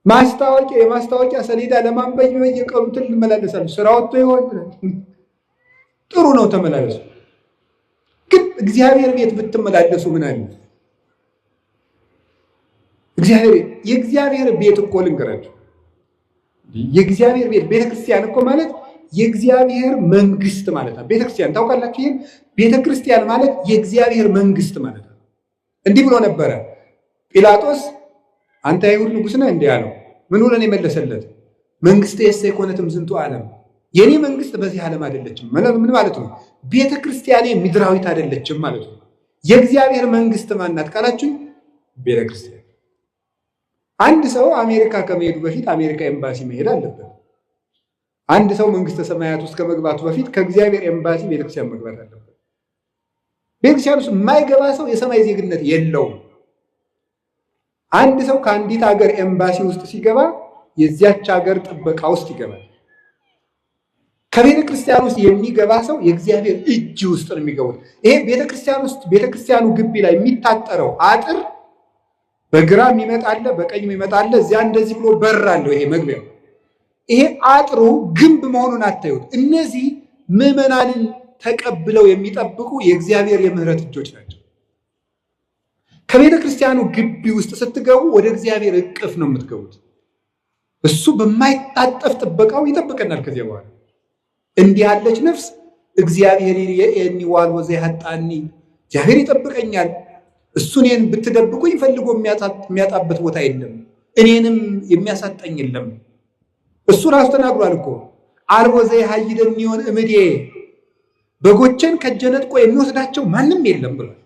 ማስታወቂያ የማስታወቂያ ሰሌዳ ለማንበብ በየቀኑ እንትን እንመላለሳለን። ስራ ወጥቶ ይሆን ጥሩ ነው፣ ተመላለሱ። ግን እግዚአብሔር ቤት ብትመላለሱ ምን አለ? እግዚአብሔር የእግዚአብሔር ቤት እኮ ልንገራችሁ፣ የእግዚአብሔር ቤት ቤተክርስቲያን እኮ ማለት የእግዚአብሔር መንግስት ማለት ነው። ቤተክርስቲያን ታውቃላችሁ፣ ይሄን ቤተክርስቲያን ማለት የእግዚአብሔር መንግስት ማለት ነው። እንዲህ ብሎ ነበረ ጲላጦስ፣ አንተ የአይሁድ ንጉሥ ነህ እንዲህ አለው። ምን ብሎ ነው የመለሰለት? መንግሥትየሰ ኢኮነት እምዝንቱ ዓለም፣ የኔ መንግስት በዚህ ዓለም አይደለችም። ምን ማለት ነው? ቤተክርስቲያኔ ምድራዊት አይደለችም ማለት ነው። የእግዚአብሔር መንግስት ማናት ካላችሁ ቤተክርስቲያን። አንድ ሰው አሜሪካ ከመሄዱ በፊት አሜሪካ ኤምባሲ መሄድ አለበት። አንድ ሰው መንግስተ ሰማያት ውስጥ ከመግባቱ በፊት ከእግዚአብሔር ኤምባሲ ቤተክርስቲያን መግባት አለበት። ቤተክርስቲያን ውስጥ የማይገባ ሰው የሰማይ ዜግነት የለውም። አንድ ሰው ከአንዲት ሀገር ኤምባሲ ውስጥ ሲገባ የዚያች ሀገር ጥበቃ ውስጥ ይገባል። ከቤተ ክርስቲያን ውስጥ የሚገባ ሰው የእግዚአብሔር እጅ ውስጥ ነው የሚገቡት። ይሄ ቤተ ክርስቲያን ውስጥ ቤተ ክርስቲያኑ ግቢ ላይ የሚታጠረው አጥር በግራ የሚመጣ አለ፣ በቀኝ የሚመጣ አለ። እዚያ እንደዚህ ብሎ በር አለው። ይሄ መግቢያው ይሄ አጥሩ ግንብ መሆኑን አታዩት። እነዚህ ምዕመናንን ተቀብለው የሚጠብቁ የእግዚአብሔር የምሕረት እጆች ናቸው። ከቤተ ክርስቲያኑ ግቢ ውስጥ ስትገቡ ወደ እግዚአብሔር እቅፍ ነው የምትገቡት። እሱ በማይታጠፍ ጥበቃው ይጠብቀናል። ከዚያ በኋላ እንዲህ ያለች ነፍስ እግዚአብሔር ይርኤኒ ወአልቦ ዘያጣኒ፣ እግዚአብሔር ይጠብቀኛል፣ እሱ እኔን ብትደብቁኝ ፈልጎ የሚያጣበት ቦታ የለም፣ እኔንም የሚያሳጣኝ የለም። እሱ ራሱ ተናግሯል እኮ አልቦ ዘየሐይደኒ እምዴ፣ በጎቼን ከእጄ ነጥቆ የሚወስዳቸው ማንም የለም ብሏል።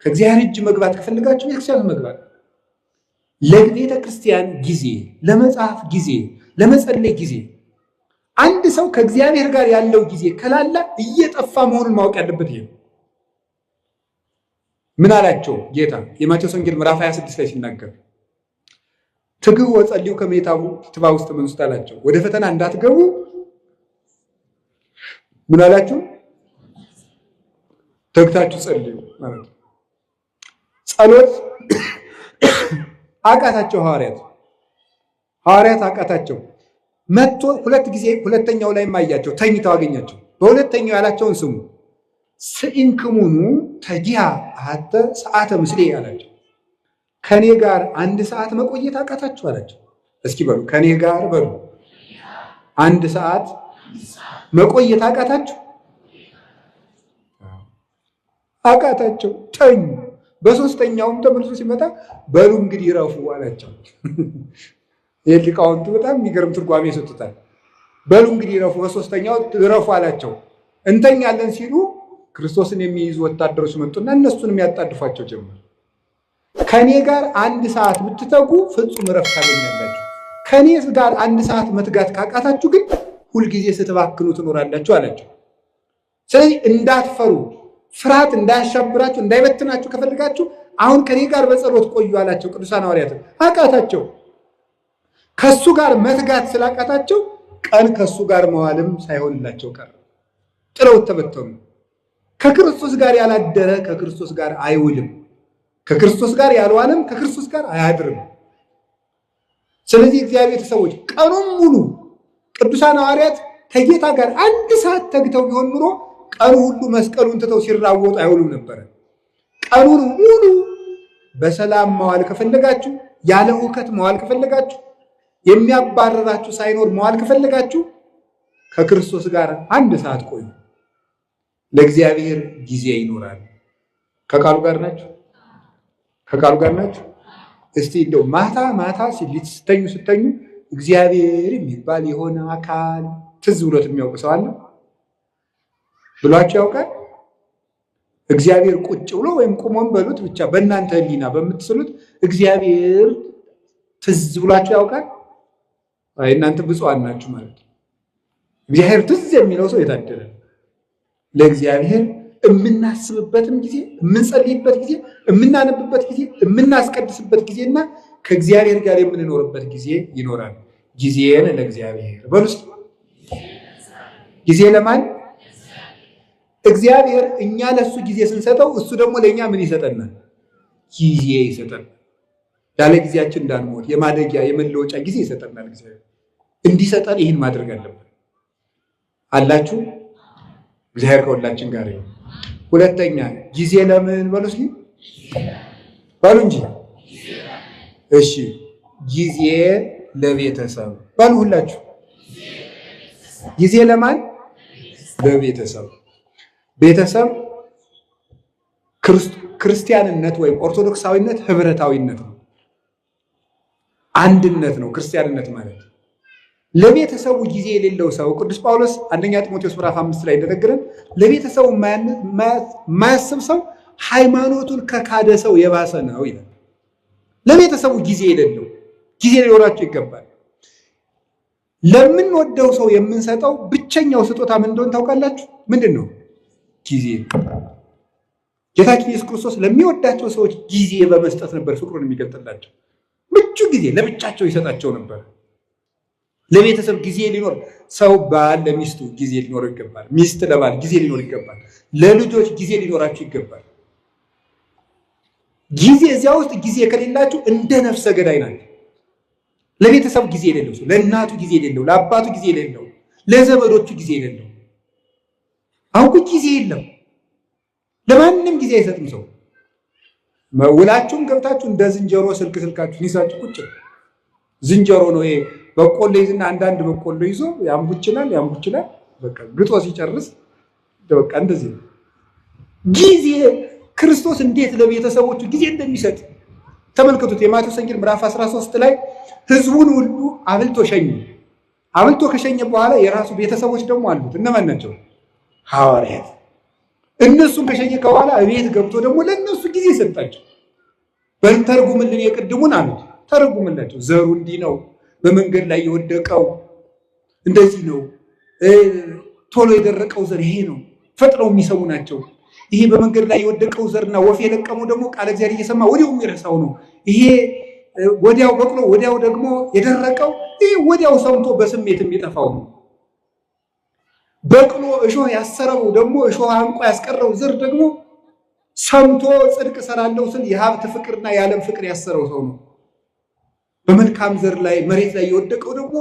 ከእግዚአብሔር እጅ መግባት ከፈልጋችሁ ቤተክርስቲያን መግባት፣ ለቤተ ክርስቲያን ጊዜ፣ ለመጽሐፍ ጊዜ፣ ለመጸለይ ጊዜ። አንድ ሰው ከእግዚአብሔር ጋር ያለው ጊዜ ከላላ እየጠፋ መሆኑን ማወቅ ያለበት ይሄ ነው። ምን አላቸው ጌታ የማቴዎስ ወንጌል ምዕራፍ 26 ላይ ሲናገር ትግቡ ወጸልዩ ከመ ኢትባኡ ውስተ መንሱት አላቸው። ወደ ፈተና እንዳትገቡ ምን አላችሁ? ተግታችሁ ጸልዩ ማለት ነው። ጸሎት አቃታቸው ሐዋርያት አቃታቸው። መጥቶ ሁለት ጊዜ ሁለተኛው ላይ ማያቸው ተኝተው አገኛቸው። በሁለተኛው ያላቸውን ስሙ። ስኢንክሙኑ ተጊሃ አሐተ ሰዓተ ምስሌ አላቸው። ከኔ ጋር አንድ ሰዓት መቆየት አቃታችሁ አላቸው። እስኪ በሉ ከኔ ጋር በሉ አንድ ሰዓት መቆየት አቃታችሁ አቃታቸው፣ ተኙ። በሶስተኛውም ተመልሶ ሲመጣ በሉ እንግዲህ ረፉ አላቸው። ይህ ሊቃውንቱ በጣም የሚገርም ትርጓሜ ይሰጡታል። በሉ እንግዲህ ረፉ፣ በሶስተኛው ረፉ አላቸው። እንተኛለን ሲሉ ክርስቶስን የሚይዙ ወታደሮች መጡና እነሱን የሚያጣድፏቸው ጀመር። ከኔ ጋር አንድ ሰዓት ብትተጉ ፍጹም እረፍት ታገኛላችሁ። ከኔ ጋር አንድ ሰዓት መትጋት ካቃታችሁ ግን ሁልጊዜ ስትባክኑ ትኖራላችሁ አላቸው። ስለዚህ እንዳትፈሩ፣ ፍርሃት እንዳያሻብራችሁ፣ እንዳይበትናችሁ ከፈልጋችሁ አሁን ከኔ ጋር በጸሎት ቆዩ አላቸው። ቅዱሳን ሐዋርያት አቃታቸው። ከሱ ጋር መትጋት ስላቃታቸው ቀን ከሱ ጋር መዋልም ሳይሆንላቸው ቀረ። ጥለውት ተበተኑ። ከክርስቶስ ጋር ያላደረ ከክርስቶስ ጋር አይውልም። ከክርስቶስ ጋር ያልዋለም ከክርስቶስ ጋር አያድርም። ስለዚህ እግዚአብሔር ቤተሰቦች ቀኑን ሙሉ ቅዱሳን ሐዋርያት ከጌታ ጋር አንድ ሰዓት ተግተው ቢሆን ኑሮ ቀኑ ሁሉ መስቀሉን ትተው ሲራወጡ አይውሉም ነበረ። ቀኑን ሙሉ በሰላም መዋል ከፈለጋችሁ፣ ያለ ሁከት መዋል ከፈለጋችሁ፣ የሚያባረራችሁ ሳይኖር መዋል ከፈለጋችሁ ከክርስቶስ ጋር አንድ ሰዓት ቆዩ። ለእግዚአብሔር ጊዜ ይኖራል። ከቃሉ ጋር ናችሁ? ከቃሉ ጋር ናችሁ? እስቲ እንደው ማታ ማታ ስተኙ ስተኙ እግዚአብሔር የሚባል የሆነ አካል ትዝ ብሎት የሚያውቅ ሰው አለ? ብሏችሁ ያውቃል? እግዚአብሔር ቁጭ ብሎ ወይም ቁሞም በሉት ብቻ በእናንተ ሕሊና በምትስሉት እግዚአብሔር ትዝ ብሏችሁ ያውቃል? አይ እናንተ ብፁዓን ናችሁ ማለት ነው። እግዚአብሔር ትዝ የሚለው ሰው የታደለ ነው። ለእግዚአብሔር የምናስብበትም ጊዜ፣ የምንጸልይበት ጊዜ፣ የምናነብበት ጊዜ፣ የምናስቀድስበት ጊዜና ከእግዚአብሔር ጋር የምንኖርበት ጊዜ ይኖራል። ጊዜን ለእግዚአብሔር በሉ እስኪ። ጊዜ ለማን? እግዚአብሔር እኛ ለእሱ ጊዜ ስንሰጠው እሱ ደግሞ ለእኛ ምን ይሰጠናል? ጊዜ ይሰጠናል። ያለ ጊዜያችን እንዳንሞት የማደጊያ የመለወጫ ጊዜ ይሰጠናል። እግዚአብሔር እንዲሰጠን ይህን ማድረግ አለብን። አላችሁ? እግዚአብሔር ከሁላችን ጋር ይሁን። ሁለተኛ ጊዜ ለምን በሉ እስኪ በሉ እንጂ። እሺ ጊዜ ለቤተሰብ በሉ ሁላችሁ። ጊዜ ለማን? ለቤተሰብ። ቤተሰብ ክርስቲያንነት ወይም ኦርቶዶክሳዊነት ህብረታዊነት ነው፣ አንድነት ነው። ክርስቲያንነት ማለት ለቤተሰቡ ጊዜ የሌለው ሰው ቅዱስ ጳውሎስ አንደኛ ጢሞቴዎስ ምዕራፍ 5 ላይ እንደነገረን ለቤተሰቡ የማያስብ ሰው ሃይማኖቱን ከካደ ሰው የባሰ ነው ይላል። ለቤተሰቡ ጊዜ የሌለው ጊዜ ሊኖራቸው ይገባል። ለምንወደው ሰው የምንሰጠው ብቸኛው ስጦታ ምን እንደሆነ ታውቃላችሁ? ምንድን ነው? ጊዜ። ጌታችን ኢየሱስ ክርስቶስ ለሚወዳቸው ሰዎች ጊዜ በመስጠት ነበር ፍቅሩን የሚገልጥላቸው። ምቹ ጊዜ ለብቻቸው ይሰጣቸው ነበር። ለቤተሰብ ጊዜ ሊኖር ሰው ባል ለሚስቱ ጊዜ ሊኖር ይገባል። ሚስት ለባል ጊዜ ሊኖር ይገባል። ለልጆች ጊዜ ሊኖራችሁ ይገባል። ጊዜ እዚያ ውስጥ ጊዜ ከሌላችሁ እንደ ነፍሰ ገዳይ ናቸው። ለቤተሰብ ጊዜ የሌለው ሰው፣ ለእናቱ ጊዜ የሌለው፣ ለአባቱ ጊዜ የሌለው፣ ለዘመዶቹ ጊዜ የሌለው። አሁን ጊዜ የለም፣ ለማንም ጊዜ አይሰጥም ሰው። ውላችሁም ገብታችሁ እንደ ዝንጀሮ ስልክ ስልካችሁን ይዛችሁ ቁጭ። ዝንጀሮ ነው ይሄ። በቆሎ ይዝና አንዳንድ በቆሎ ይዞ ያንቡችላል ያንቡችላል። በቃ ግጦ ሲጨርስ በቃ እንደዚህ ነው። ጊዜ ክርስቶስ እንዴት ለቤተሰቦቹ ጊዜ እንደሚሰጥ ተመልከቱት። የማቴዎስ ወንጌል ምዕራፍ 13 ላይ ሕዝቡን ሁሉ አብልቶ ሸኘ። አብልቶ ከሸኘ በኋላ የራሱ ቤተሰቦች ደግሞ አሉት። እነማን ናቸው? ሐዋርያት። እነሱን ከሸኘ ከበኋላ እቤት ገብቶ ደግሞ ለእነሱ ጊዜ ሰጣቸው። በል ተርጉምልን የቅድሙን አሉት። ተረጉምላቸው። ዘሩ እንዲህ ነው፣ በመንገድ ላይ የወደቀው እንደዚህ ነው፣ ቶሎ የደረቀው ዘር ይሄ ነው። ፈጥነው የሚሰሙ ናቸው። ይሄ በመንገድ ላይ የወደቀው ዘርና ወፍ የለቀመው ደግሞ ቃለ እግዚአብሔር እየሰማ ወዲያው የሚረሳው ነው። ይሄ ወዲያው በቅሎ ወዲያው ደግሞ የደረቀው ይሄ ወዲያው ሰምቶ በስሜት የሚጠፋው ነው። በቅሎ እሾህ ያሰረው ደግሞ እሾህ አንቆ ያስቀረው ዘር ደግሞ ሰምቶ ጽድቅ እሰራለሁ ስል የሀብት ፍቅርና የዓለም ፍቅር ያሰረው ሰው ነው። በመልካም ዘር ላይ መሬት ላይ የወደቀው ደግሞ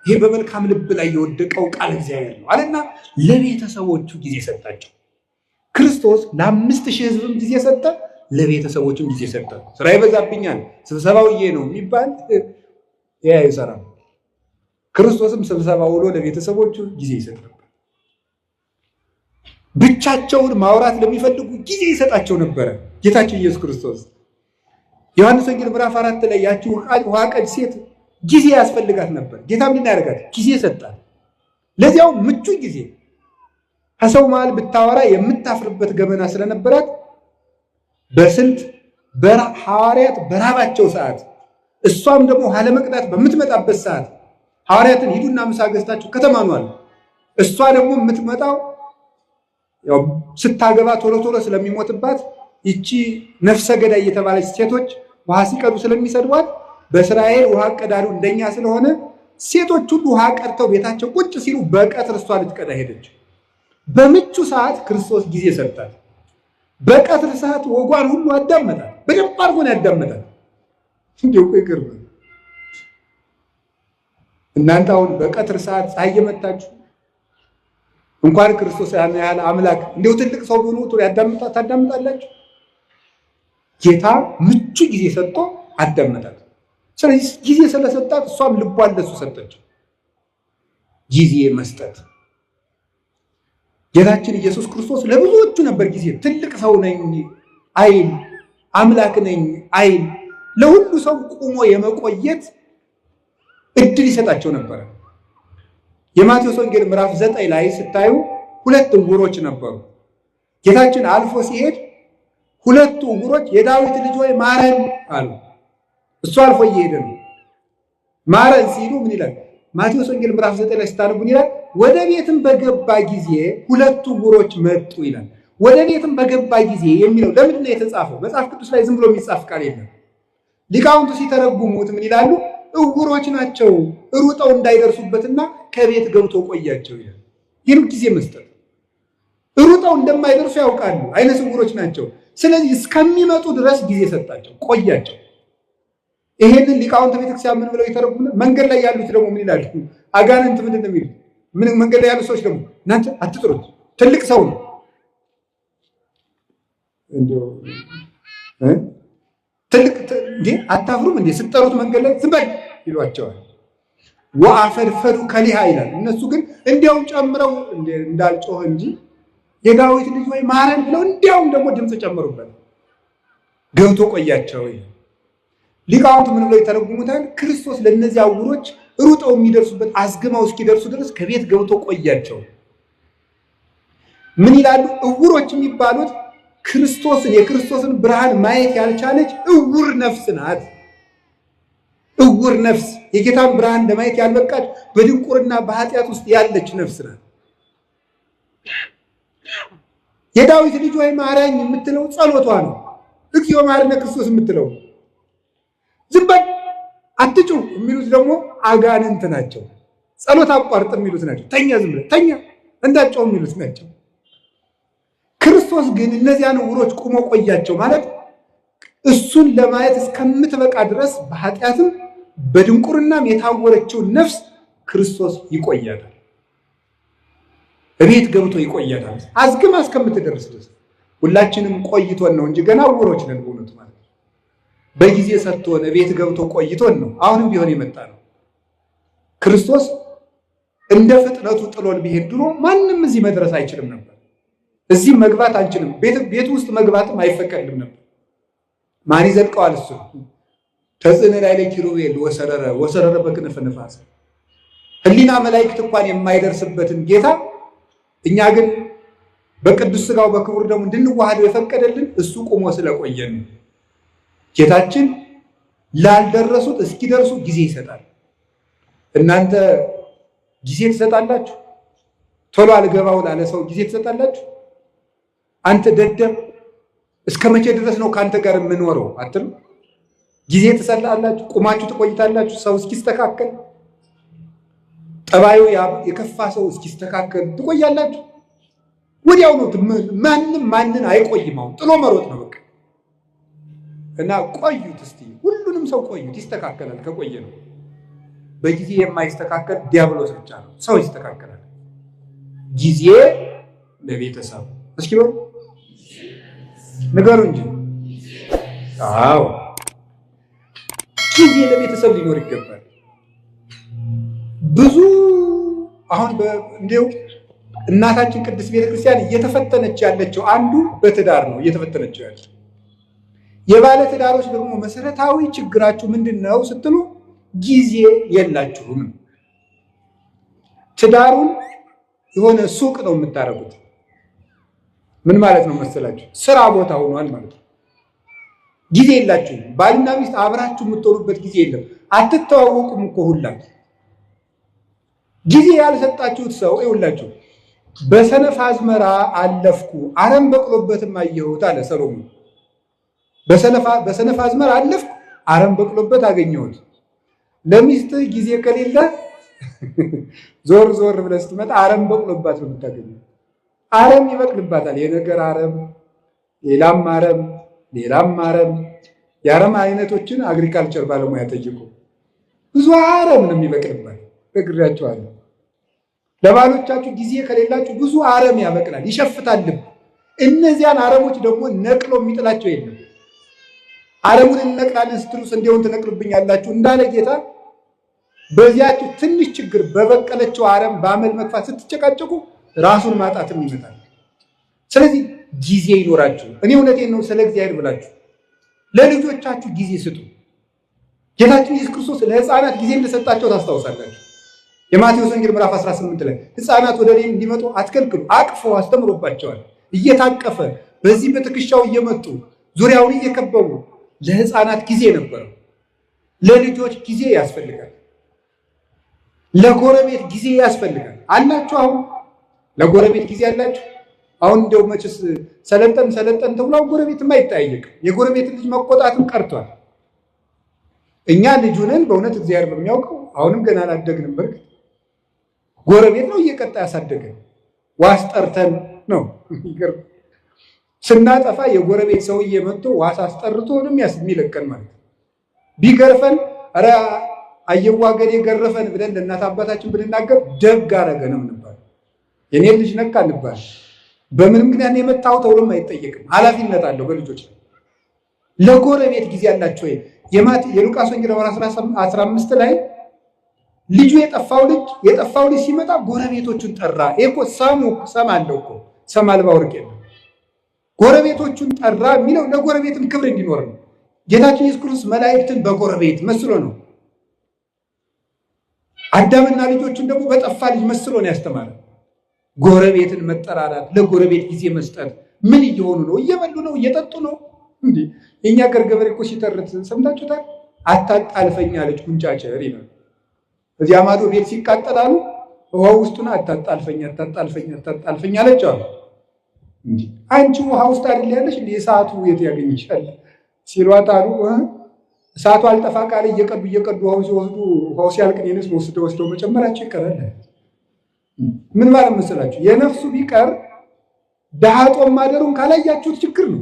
ይሄ በመልካም ልብ ላይ የወደቀው ቃል እግዚአብሔር ነው አለና ለቤተሰቦቹ ጊዜ ሰጣቸው። ክርስቶስ ለ5000 ሕዝብም ጊዜ ሰጠ፣ ለቤተሰቦቹም ጊዜ ሰጠ። ስራ ይበዛብኛል ስብሰባው ይሄ ነው የሚባል ያ አይሰራም። ክርስቶስም ስብሰባ ውሎ ለቤተሰቦቹ ጊዜ ይሰጥ ነበር። ብቻቸውን ማውራት ለሚፈልጉ ጊዜ ይሰጣቸው ነበረ ጌታችን ኢየሱስ ክርስቶስ። ዮሐንስ ወንጌል ምዕራፍ 4 ላይ ያቺ ውሃ ቀጅ ሴት ጊዜ ያስፈልጋት ነበር። ጌታ ምንድን ያደርጋት? ጊዜ ሰጣት። ለዚያው ምቹ ጊዜ ከሰው መሃል ብታወራ የምታፍርበት ገመና ስለነበራት በስልት ሐዋርያት በራባቸው ሰዓት እሷም ደግሞ ውሃ ለመቅዳት በምትመጣበት ሰዓት ሐዋርያትን ሂዱና ምሳ ገዝታችሁ ከተማ ነው አሉ። እሷ ደግሞ የምትመጣው ያው ስታገባ ቶሎ ቶሎ ስለሚሞትባት ይቺ ነፍሰ ገዳይ የተባለች ሴቶች ውሃ ሲቀዱ ስለሚሰድቧት በእስራኤል ውሃ ቀዳዱ እንደኛ ስለሆነ ሴቶች ሁሉ ውሃ ቀድተው ቤታቸው ቁጭ ሲሉ በቀትር እሷ ልትቀዳ ሄደች። በምቹ ሰዓት ክርስቶስ ጊዜ ሰጣት። በቀትር ሰዓት ወጓን ሁሉ አዳመጣት። በደንብ አድርጎ ነው ያዳመጣት። እንዲሁ እኮ ይገርማል። እናንተ አሁን በቀትር ሰዓት ፀሐይ የመታችሁ እንኳን ክርስቶስ ያን ያህል አምላክ እንዲሁ ትልቅ ሰው ቢሆኑ ጥሩ ታዳምጣላችሁ። ጌታ ምቹ ጊዜ ሰጥቶ አዳመጣት። ስለዚህ ጊዜ ስለሰጣት እሷም ልቧን ለሱ ሰጠችው። ጊዜ መስጠት ጌታችን ኢየሱስ ክርስቶስ ለብዙዎቹ ነበር ጊዜ። ትልቅ ሰው ነኝ አይል፣ አምላክ ነኝ አይል። ለሁሉ ሰው ቁሞ የመቆየት እድል ይሰጣቸው ነበረ። የማቴዎስ ወንጌል ምዕራፍ 9 ላይ ስታዩ ሁለት ዕውሮች ነበሩ። ጌታችን አልፎ ሲሄድ ሁለቱ ዕውሮች የዳዊት ልጅ ሆይ ማረን አሉ። እሱ አልፎ እየሄደ ነው። ማረን ሲሉ ምን ይላል? ማቴዎስ ወንጌል ምዕራፍ 9 ላይ ስታነቡ ምን ይላል? ወደ ቤትም በገባ ጊዜ ሁለቱ ዕውሮች መጡ ይላል። ወደ ቤትም በገባ ጊዜ የሚለው ለምንድን ነው የተጻፈው? መጽሐፍ ቅዱስ ላይ ዝም ብሎ የሚጻፍ ቃል የለም። ሊቃውንቱ ሲተረጉሙት ምን ይላሉ? ዕውሮች ናቸው ሩጠው እንዳይደርሱበትና ከቤት ገብቶ ቆያቸው ይላል። ይህን ጊዜ መስጠት ሩጠው እንደማይደርሱ ያውቃሉ። አይነ ስውሮች ናቸው። ስለዚህ እስከሚመጡ ድረስ ጊዜ ሰጣቸው፣ ቆያቸው። ይሄንን ሊቃውንተ ቤተክርስቲያን ምን ብለው ይተረጉሙ? መንገድ ላይ ያሉት ደግሞ ምን ይላሉ? አጋንንት ምንድን ነው የሚሉት? ምን መንገድ ላይ ያሉት ሰዎች ደግሞ እናንተ አትጥሩት፣ ትልቅ ሰው ነው እንደው ትልቅ እንዴ አታፍሩም እንዴ ስትጠሩት መንገድ ላይ ዝም በል ይሏቸዋል። ወአፈድፈዱ ከሊሃ ይላል። እነሱ ግን እንዲያውም ጨምረው እንዳልጮህ እንጂ የዳዊት ልጅ ወይ ማረን ብለው እንዲያውም ደግሞ ድምፅ ጨምሩበት። ገብቶ ቆያቸው። ሊቃውንቱ ምን ብለው ይተረጉሙታል? ክርስቶስ ለእነዚያ ዕውሮች ሩጠው የሚደርሱበት አዝግመው እስኪደርሱ ድረስ ከቤት ገብቶ ቆያቸው። ምን ይላሉ? ዕውሮች የሚባሉት ክርስቶስን የክርስቶስን ብርሃን ማየት ያልቻለች ዕውር ነፍስ ናት። ዕውር ነፍስ የጌታን ብርሃን ለማየት ያልበቃች በድንቁርና በኃጢአት ውስጥ ያለች ነፍስ ናት። የዳዊት ልጅ ወይ ማረኝ የምትለው ጸሎቷ ነው። እግዚኦ መሐረነ ክርስቶስ የምትለው ዝም በል አትጩህ የሚሉት ደግሞ አጋንንት ናቸው። ጸሎት አቋርጥ የሚሉት ናቸው። ተኛ፣ ዝም ብለህ ተኛ፣ እንዳትጮህ የሚሉት ናቸው። ክርስቶስ ግን እነዚያን ዕውሮች ቁሞ ቆያቸው ማለት እሱን ለማየት እስከምትበቃ ድረስ በኃጢአትም በድንቁርናም የታወረችውን ነፍስ ክርስቶስ ይቆያታል። እቤት ገብቶ ይቆያታል አዝግማ እስከምትደርስ ድረስ። ሁላችንም ቆይቶን ነው እንጂ ገና ዕውሮች ነን በእውነቱ ማለት ነው። በጊዜ ሰጥቶን እቤት ገብቶ ቆይቶን ነው አሁንም ቢሆን የመጣ ነው። ክርስቶስ እንደ ፍጥነቱ ጥሎን ቢሄድ ድሮ ማንም እዚህ መድረስ አይችልም ነበር። እዚህ መግባት አንችልም። ቤት ውስጥ መግባትም አይፈቀድም ነበር። ማን ይዘልቀዋል? እሱ ተጽዕነ ላይ ለኪሩቤል ወሰረረ ወሰረረ በክነፈ ነፋስ። ሕሊና መላእክት እንኳን የማይደርስበትን ጌታ እኛ ግን በቅዱስ ሥጋው በክቡር ደሙ እንድንዋሃደው የፈቀደልን እሱ ቁሞ ስለቆየን ነው። ጌታችን ላልደረሱት እስኪደርሱ ጊዜ ይሰጣል። እናንተ ጊዜ ትሰጣላችሁ? ቶሎ አልገባው ላለ ሰው ጊዜ ትሰጣላችሁ? አንተ ደደብ እስከ መቼ ድረስ ነው ከአንተ ጋር የምኖረው አትሉ? ጊዜ ትሰጣላችሁ? ቁማችሁ ትቆይታላችሁ? ሰው እስኪስተካከል ጠባዩ የከፋ ሰው እስኪስተካከል ትቆያላችሁ? ወዲያው ነው። ማንም ማንን አይቆይም። አሁን ጥሎ መሮጥ ነው በቃ። እና ቆዩት እስቲ ሁሉንም ሰው ቆዩት፣ ይስተካከላል። ከቆየ ነው። በጊዜ የማይስተካከል ዲያብሎስ ብቻ ነው። ሰው ይስተካከላል። ጊዜ ለቤተሰብ እስኪ በሉ ንገሩ እንጂ። አዎ ጊዜ ለቤተሰብ ሊኖር ይገባል። ብዙ አሁን እንዲሁ እናታችን ቅድስት ቤተክርስቲያን እየተፈተነች ያለችው አንዱ በትዳር ነው እየተፈተነችው ያለችው። የባለ ትዳሮች ደግሞ መሰረታዊ ችግራችሁ ምንድን ነው ስትሉ ጊዜ የላችሁም። ትዳሩን የሆነ ሱቅ ነው የምታደርጉት። ምን ማለት ነው መሰላችሁ? ስራ ቦታ ሆኗል ማለት ነው። ጊዜ የላችሁም። ባልና ሚስት አብራችሁ የምትሆኑበት ጊዜ የለም። አትተዋወቁም እኮ ሁላችሁ። ጊዜ ያልሰጣችሁት ሰው ይኸውላችሁ፣ በሰነፍ አዝመራ አለፍኩ አረም በቅሎበትም አየሁት አለ ሰሎሞን። በሰነፍ አዝመራ አለፍኩ አረም በቅሎበት አገኘሁት። ለሚስትህ ጊዜ ከሌለ ዞር ዞር ብለህ ስትመጣ አረም በቅሎባት ነው የምታገኘው። አረም ይበቅልባታል። የነገር አረም፣ ሌላም አረም፣ ሌላም አረም። የአረም አይነቶችን agriculture ባለሙያ ጠይቁ። ብዙ አረም ነው የሚበቅልባት። ነግሬያቸዋለሁ። ለባሎቻችሁ ጊዜ ከሌላችሁ ብዙ አረም ያበቅላል፣ ይሸፍታል ልብ። እነዚያን አረሞች ደግሞ ነቅሎ የሚጥላቸው የለም። አረሙን እንነቅላለን ስትሉ ስንዴውን ትነቅሉብኛላችሁ እንዳለ ጌታ በዚያችሁ ትንሽ ችግር በበቀለችው አረም በአመል መግፋት ስትጨቃጨቁ ራሱን ማጣትም ይመጣል። ስለዚህ ጊዜ ይኖራችሁ። እኔ እውነቴን ነው፣ ስለ እግዚአብሔር ብላችሁ ለልጆቻችሁ ጊዜ ስጡ። ጌታችን ኢየሱስ ክርስቶስ ለሕፃናት ጊዜ እንደሰጣቸው ታስታውሳላችሁ። የማቴዎስ ወንጌል ምዕራፍ 18 ላይ ሕፃናት ወደ እኔ እንዲመጡ አትከልክሉ፣ አቅፎ አስተምሮባቸዋል። እየታቀፈ በዚህ በትከሻው እየመጡ ዙሪያውን እየከበቡ ለሕፃናት ጊዜ ነበረው። ለልጆች ጊዜ ያስፈልጋል። ለጎረቤት ጊዜ ያስፈልጋል። አላችሁ? አሁን ለጎረቤት ጊዜ አላችሁ? አሁን እንደው መችስ ሰለጠን ሰለጠን ተብሎ አሁን ጎረቤትም አይጠያየቅም። የጎረቤት ልጅ መቆጣትም ቀርቷል። እኛ ልጁንን በእውነት እግዚአብሔር በሚያውቀው አሁንም ገና አላደግንም። በርግጥ ጎረቤት ነው እየቀጣ ያሳደገን። ዋስ ጠርተን ነው ስናጠፋ የጎረቤት ሰውዬ መጥቶ ዋስ አስጠርቶ ነው የሚለቀን ማለት ነው። ቢገርፈን ኧረ አየዋ ገሌ ገረፈን ብለን ለእናት አባታችን ብንናገር ደግ አደረገን እንባል። የኔ ልጅ ነካ እንባል። በምን ምክንያት የመጣው ተብሎም አይጠየቅም። ኃላፊነት አለው በልጆች ላይ። ለጎረቤት ጊዜ አላቸው ወይ? የሉቃስ ወንጌል ምዕራፍ 15 ላይ ልጁ የጠፋው ልጅ ሲመጣ ጎረቤቶቹን ጠራ። ይሄ እኮ ሰም አለው እኮ፣ ሰም አልባ ወርቅ የለም። ጎረቤቶቹን ጠራ የሚለው ለጎረቤትም ክብር እንዲኖር ነው። ጌታችን ኢየሱስ ክርስቶስ መላእክትን በጎረቤት መስሎ ነው። አዳምና ልጆቹን ደግሞ በጠፋ ልጅ መስሎ ነው ያስተማረ። ጎረቤትን መጠራራት፣ ለጎረቤት ጊዜ መስጠት። ምን እየሆኑ ነው? እየበሉ ነው? እየጠጡ ነው? እንዴ የኛ ሀገር ገበሬ እኮ ሲተርት ሰምታችሁታል። አታጣልፈኝ አለች ጉንጫቸር ይላል። እዚያ ማዶ ቤት ሲቃጠላሉ ውሃ ውስጡን አታጣልፈኝ አታጣልፈኝ አታጣልፈኝ አለች አሉ። እንዴ አንቺ ውሃ ውስጥ አይደል ያለሽ? እንዴ እሳቱ የት ያገኝሻል? ሲሏት አሉ እሳቱ አልጠፋ ቃል እየቀዱ እየቀዱ ውሃው ሲወስዱ ውሃው ሲያልቅ እኔንስ ወስደው ወስደው መጨመራቸው ይቀራል። ምን ማለት መሰላችሁ? የነፍሱ ቢቀር ድሃ ጦም ማደሩን ካላያችሁት ችግር ነው።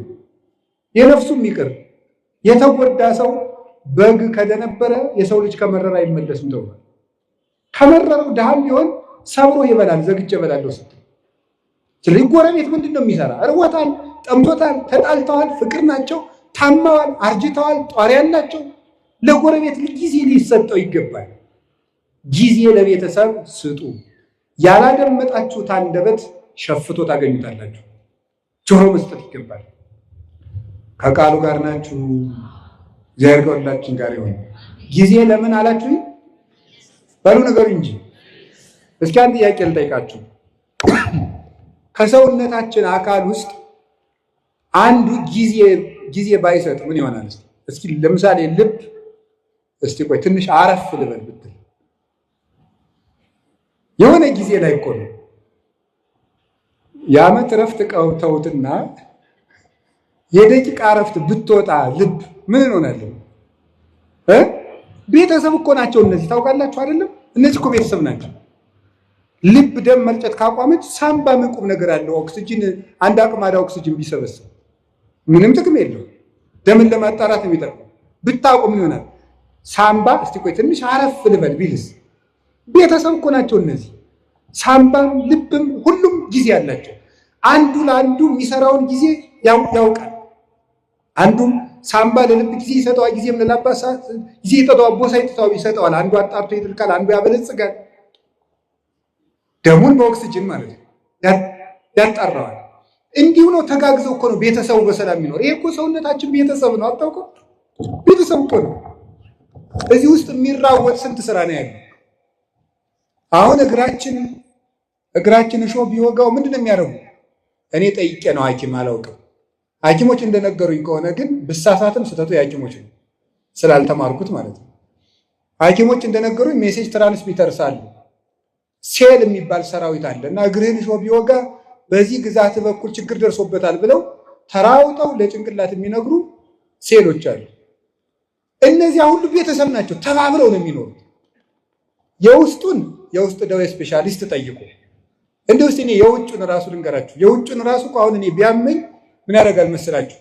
የነፍሱም ይቅር። የተጎዳ ሰው በግ ከደነበረ የሰው ልጅ ከመረረ አይመለስም ተብሏል። ከመረረው ድሃም ቢሆን ሰብሮ ይበላል፣ ዘግቼ እበላለሁ ስትል። ስለዚህ ጎረቤት ምንድን ነው የሚሰራ? እርቦታል፣ ጠምቶታል፣ ተጣልተዋል፣ ፍቅር ናቸው፣ ታመዋል፣ አርጅተዋል፣ ጧሪ ያላቸው። ለጎረቤት ጊዜ ሊሰጠው ይገባል። ጊዜ ለቤተሰብ ስጡ። ያላደመጣችሁት አንደበት ሸፍቶ ታገኙታላችሁ። ጆሮ መስጠት ይገባል። ከቃሉ ጋር ናችሁ። እግዚአብሔር ከሁላችን ጋር ይሁን። ጊዜ ለምን አላችሁ? በሉ ነገሩ እንጂ። እስኪ አንድ ጥያቄ ልጠይቃችሁ። ከሰውነታችን አካል ውስጥ አንዱ ጊዜ ባይሰጥ ምን ይሆናል? እስኪ ለምሳሌ ልብ፣ እስቲ ቆይ ትንሽ አረፍ ልበል ብትል የሆነ ጊዜ ላይ እኮ ነው የዓመት እረፍት ተውትና የደቂቃ እረፍት ብትወጣ ልብ ምን እንሆናለን? ቤተሰብ እኮ ናቸው እነዚህ፣ ታውቃላችሁ አይደለም? እነዚህ እኮ ቤተሰብ ናቸው። ልብ ደም መርጨት ካቋመች ሳምባ ምን ቁም ነገር አለው? ኦክሲጅን አንድ አቅማዳ ኦክሲጅን ቢሰበስብ ምንም ጥቅም የለው። ደምን ለማጣራት የሚጠቅመው ብታቆም ይሆናል። ሳምባ እስቲ ቆይ ትንሽ አረፍ ልበል ቢልስ? ቤተሰብ እኮ ናቸው እነዚህ። ሳምባም ልብም ሁሉም ጊዜ አላቸው። አንዱ ለአንዱ የሚሰራውን ጊዜ ያውቃል። አንዱም ሳምባ ለልብ ጊዜ ይሰጠዋል፣ ጊዜም ለላባ ጊዜ ይሰጠዋል፣ ቦሳ ይሰጠዋል። አንዱ አጣርቶ ይጥልቃል፣ አንዱ ያበለጽጋል። ደሙን በኦክሲጅን ማለት ነው ያጣራዋል። እንዲሁ ነው ተጋግዘው እኮ ነው ቤተሰቡ በሰላም የሚኖር። ይሄ እኮ ሰውነታችን ቤተሰብ ነው፣ አታውቅም? ቤተሰብ እኮ ነው። እዚህ ውስጥ የሚራወጥ ስንት ስራ ነው ያለው። አሁን እግራችን እሾህ ቢወጋው ምንድን ነው የሚያደርጉ? እኔ ጠይቄ ነው ሐኪም አላውቅም። ሐኪሞች እንደነገሩኝ ከሆነ ግን ብሳሳትም ስህተቱ የሐኪሞች ነው ስላልተማርኩት ማለት ነው። ሐኪሞች እንደነገሩኝ message transmitters አሉ፣ ሴል የሚባል ሰራዊት አለ እና እግርህን እሾህ ቢወጋ በዚህ ግዛት በኩል ችግር ደርሶበታል ብለው ተራውጠው ለጭንቅላት የሚነግሩ ሴሎች አሉ። እነዚያ ሁሉ ቤተሰብ ናቸው፣ ተባብረው ነው የሚኖሩት። የውስጡን የውስጥ ደዌ specialist ጠይቁ። እንዲሁ እስኪ እኔ የውጩን ራሱ ልንገራችሁ። የውጩን ራሱ እኮ አሁን እኔ ቢያመኝ ምን ያደርጋል መስላችሁ?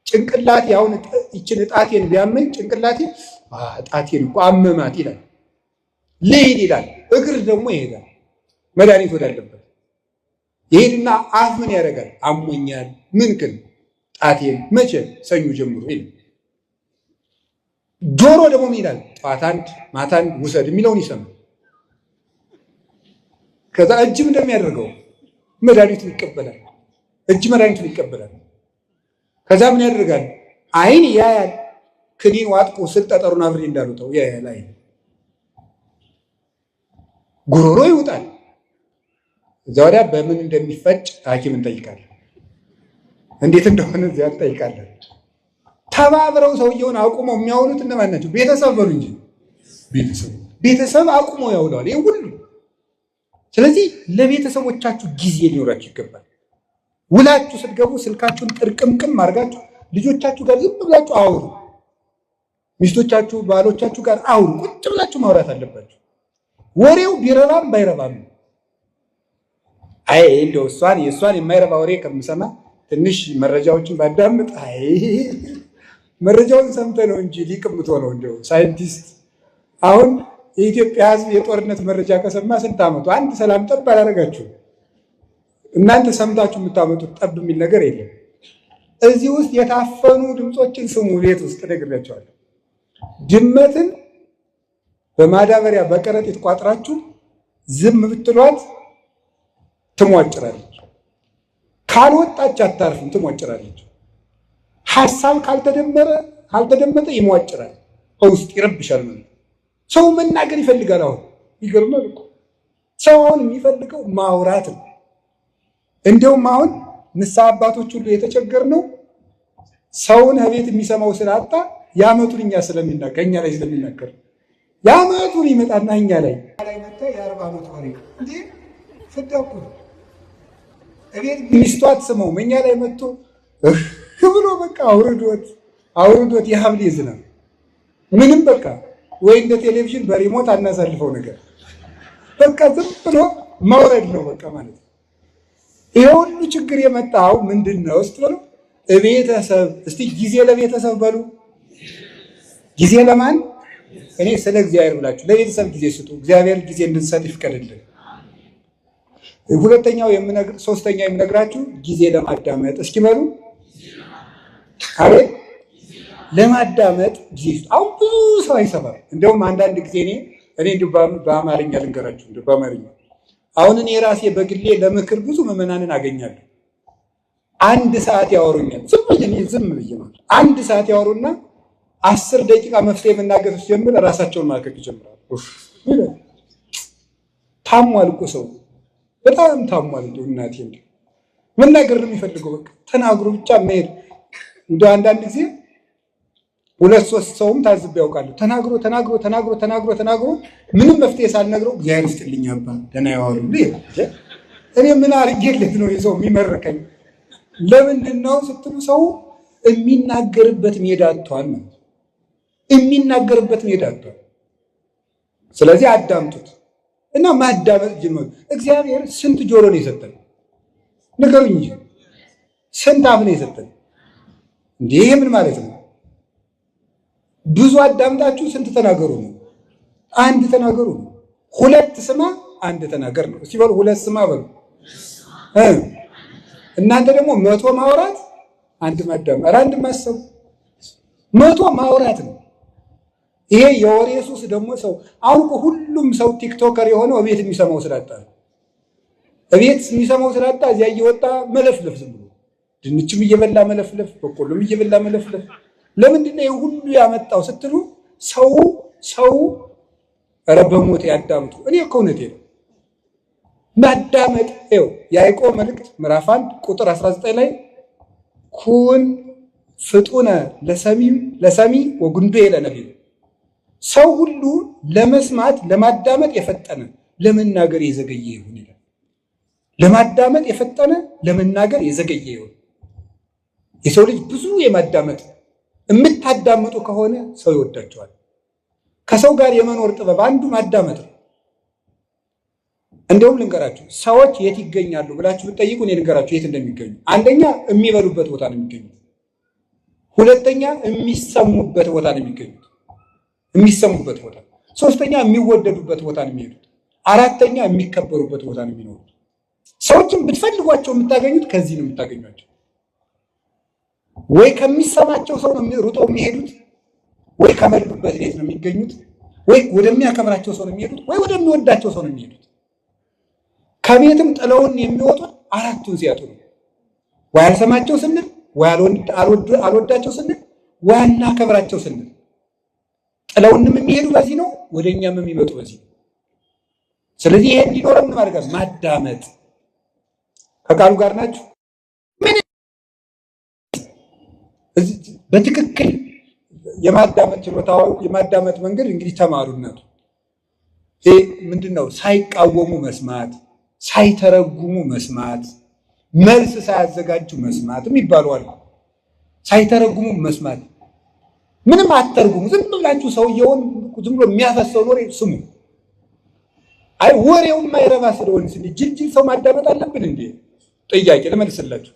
ጭንቅላቴ አሁን ይችን ጣቴን ቢያመኝ ጭንቅላቴ ጣቴን እኮ አመማት ይላል፣ ልሂድ ይላል። እግር ደግሞ ይሄዳል መድኃኒት ወዳለበት ይሄድና አፍ ምን ያደርጋል? አሞኛል፣ ምን ክን ጣቴን መቼ ሰኞ ጀምሮ ይላል። ጆሮ ደግሞ ምን ይላል? ጠዋት አንድ ማታ አንድ ውሰድ የሚለውን ይሰማል። ከዛ እጅም እንደሚያደርገው መድኃኒቱን ይቀበላል። እጅ መድኃኒቱን ይቀበላል። ከዛ ምን ያደርጋል? አይን ያያል። ክኒን ዋጥቆ ስል ጠጠሩን አብሬ እንዳልወጣው ያያል አይን። ጉሮሮ ይውጣል። እዛ ወዲያ በምን እንደሚፈጭ ሐኪም እንጠይቃለን። እንዴት እንደሆነ እዚያ እንጠይቃለን። ተባብረው ሰውየውን አቁመው የሚያውሉት እነማን ናቸው? ቤተሰብ በሉ እንጂ ቤተሰብ አቁመው ያውለዋል ይሄ ሁሉ። ስለዚህ ለቤተሰቦቻችሁ ጊዜ ሊኖራችሁ ይገባል። ውላችሁ ስትገቡ ስልካችሁን ጥርቅምቅም አድርጋችሁ ልጆቻችሁ ጋር ዝም ብላችሁ አውሩ። ሚስቶቻችሁ፣ ባሎቻችሁ ጋር አውሩ። ቁጭ ብላችሁ ማውራት አለባችሁ። ወሬው ቢረባም ባይረባም አይ እንደው እሷን የእሷን የማይረባ ወሬ ከምሰማ ትንሽ መረጃዎችን ባዳምጥ፣ አይ መረጃውን ሰምተህ ነው እንጂ ሊቅ የምትሆነው እንደው ሳይንቲስት። አሁን የኢትዮጵያ ሕዝብ የጦርነት መረጃ ከሰማ ስንት ዓመቱ? አንድ ሰላም ጠብ አላደረጋችሁም። እናንተ ሰምታችሁ የምታመጡት ጠብ የሚል ነገር የለም። እዚህ ውስጥ የታፈኑ ድምፆችን ስሙ። ቤት ውስጥ ነግሬያቸዋለሁ። ድመትን በማዳበሪያ በከረጢት ቋጥራችሁ ዝም ብትሏት ትሟጭራለች። ካልወጣች አታርፍም፣ ትሟጭራለች። ሐሳብ ካልተደመረ ካልተደመጠ ይሟጭራል፣ ውስጥ ይረብሻል። ማለት ሰው መናገር ይፈልጋል። አሁን ይገርማል እኮ ሰው አሁን የሚፈልገው ማውራት ነው። እንደውም አሁን ንስሐ አባቶች ሁሉ የተቸገርነው ሰውን እቤት የሚሰማው ስላጣ ያመቱን እኛ ስለሚናገር እኛ ላይ ስለሚናገር ያመቱን ይመጣና እኛ ላይ መጣ። የ40 ዓመት ወሬ እንዴ ፍዳኩ እቤት ሚስቱ አትሰማውም። እኛ ላይ መጥቶ ብሎ በቃ አውርዶት አውርዶት የሐምሌ ዝናብ ምንም በቃ ወይ እንደ ቴሌቪዥን በሪሞት አናሳልፈው ነገር በቃ ዝም ብሎ መውረድ ነው በቃ ማለት ነው። ይሄ ሁሉ ችግር የመጣው ምንድን ነው ስትሉ ቤተሰብ። እስቲ ጊዜ ለቤተሰብ በሉ። ጊዜ ለማን? እኔ ስለ እግዚአብሔር ብላችሁ ለቤተሰብ ጊዜ ስጡ። እግዚአብሔር ጊዜ እንድንሰጥ ይፍቀድልን። ሁለተኛው የምነግር ሶስተኛው የምነግራችሁ ጊዜ ለማዳመጥ እስኪ በሉ። አቤት ለማዳመጥ ጊዜ ስጡ። አሁን ብዙ ሰው አይሰማም። እንደውም አንዳንድ ጊዜ እኔ እንዲሁ በአማርኛ ልንገራችሁ፣ እንደው በአማርኛ አሁን እኔ ራሴ በግሌ ለምክር ብዙ ምዕመናንን አገኛለሁ። አንድ ሰዓት ያወሩኛል። ዝም ብዬ ዝም ብዬ ማለት አንድ ሰዓት ያወሩና 10 ደቂቃ መፍትሄ መናገር ሲጀምር ራሳቸውን ማከክ ይጀምራሉ። ታሟል እኮ ሰው በጣም ታሟል። እንደው እናቴ እንደው መናገር ነው የሚፈልገው። በቃ ተናግሮ ብቻ መሄድ። እንደው አንዳንድ ጊዜ 2 3 ሰውም ታዝቤ ያውቃለሁ። ተናግሮ ተናግሮ ተናግሮ ተናግሮ ተናግሮ ምንም መፍትሄ ሳልነግረው እግዚአብሔር ይስጥልኝ አባ ደህና ያዋሉ። እኔ ምን አድርጌለት ነው የሰው የሚመርከኝ? ለምንድን ነው ስትሉ ሰው የሚናገርበት ሜዳ አጥቷል ማለት የሚናገርበት ሜዳ አጥቷል። ስለዚህ አዳምጡት እና ማዳመጥ ጀመሩ። እግዚአብሔር ስንት ጆሮ ነው የሰጠን? ንገሩኝ እንጂ ስንት አፍ ነው የሰጠን? እንዴ ይሄ ምን ማለት ነው? ብዙ አዳምጣችሁ ስንት ተናገሩ ነው? አንድ ተናገሩ ነው። ሁለት ስማ አንድ ተናገር ነው። እስቲ በሉ ሁለት ስማ በሉ። እናንተ ደግሞ 100 ማውራት አንድ ማዳመጥ፣ ኧረ አንድ ማሰብ፣ 100 ማውራት ነው። ይሄ የወሬ ሱስ ደግሞ ሰው አሁን እኮ ሁሉም ሰው TikToker የሆነው እቤት የሚሰማው ስላጣ ነው። እቤት የሚሰማው ስላጣ እዚያ እየወጣ መለፍለፍ፣ ዝም ብሎ ድንችም እየበላ መለፍለፍ፣ በቆሎም እየበላ መለፍለፍ። ለምንድን ነው ይሄ ሁሉ ያመጣው ስትሉ ሰው ሰው ኧረ በሞት ያዳምጡ። እኔ እኮ እውነቴን ነው። ማዳመጥ ይኸው የያዕቆብ መልእክት ምዕራፍ 1 ቁጥር 19 ላይ ኩን ፍጡነ ለሰሚ ወጉንዱየ ለነቢብ፣ ሰው ሁሉ ለመስማት ለማዳመጥ የፈጠነ ለመናገር የዘገየ ይሁን ይላል። ለማዳመጥ የፈጠነ ለመናገር የዘገየ ይሁን። የሰው ልጅ ብዙ የማዳመጥ የምታዳምጡ ከሆነ ሰው ይወዳቸዋል። ከሰው ጋር የመኖር ጥበብ አንዱ ማዳመጥ ነው። እንደውም ልንገራችሁ ሰዎች የት ይገኛሉ ብላችሁ ብትጠይቁ እኔ ልንገራችሁ የት እንደሚገኙ። አንደኛ የሚበሉበት ቦታ ነው የሚገኙት። ሁለተኛ የሚሰሙበት ቦታ ነው የሚገኙት፣ የሚሰሙበት ቦታ። ሶስተኛ የሚወደዱበት ቦታ ነው የሚሄዱት። አራተኛ የሚከበሩበት ቦታ ነው የሚኖሩት። ሰዎችን ብትፈልጓቸው የምታገኙት ከዚህ ነው የምታገኟቸው። ወይ ከሚሰማቸው ሰው ነው ሩጠው የሚሄዱት፣ ወይ ከመሉበት ቤት ነው የሚገኙት፣ ወይ ወደሚያከብራቸው ሰው ነው የሚሄዱት፣ ወይ ወደሚወዳቸው ሰው ነው የሚሄዱት። ከቤትም ጥለውን የሚወጡት አራቱን ሲያጡ ነው። ወይ አልሰማቸው ስንል፣ ወይ አልወዳቸው ስንል፣ ወይ አናከብራቸው ስንል ጥለውንም የሚሄዱ በዚህ ነው፣ ወደኛም የሚመጡ በዚህ ነው። ስለዚህ ይሄ እንዲኖረን ምን ማድረግ? ማዳመጥ። ከቃሉ ጋር ናችሁ? ምን በትክክል የማዳመጥ ችሎታው የማዳመጥ መንገድ እንግዲህ ተማሩነቱ ይሄ ምንድነው? ሳይቃወሙ መስማት፣ ሳይተረጉሙ መስማት፣ መልስ ሳያዘጋጁ መስማት የሚባሉ አሉ። ሳይተረጉሙ መስማት፣ ምንም አትተርጉሙ፣ ዝም ብላችሁ ሰውየውን ዝም ብሎ የሚያፈሰውን ወሬ ስሙ። አይ ወሬውን ማይረባ ስለሆነ ጅልጅል ሰው ማዳመጥ አለብን እንዴ? ጥያቄ ልመልስላችሁ።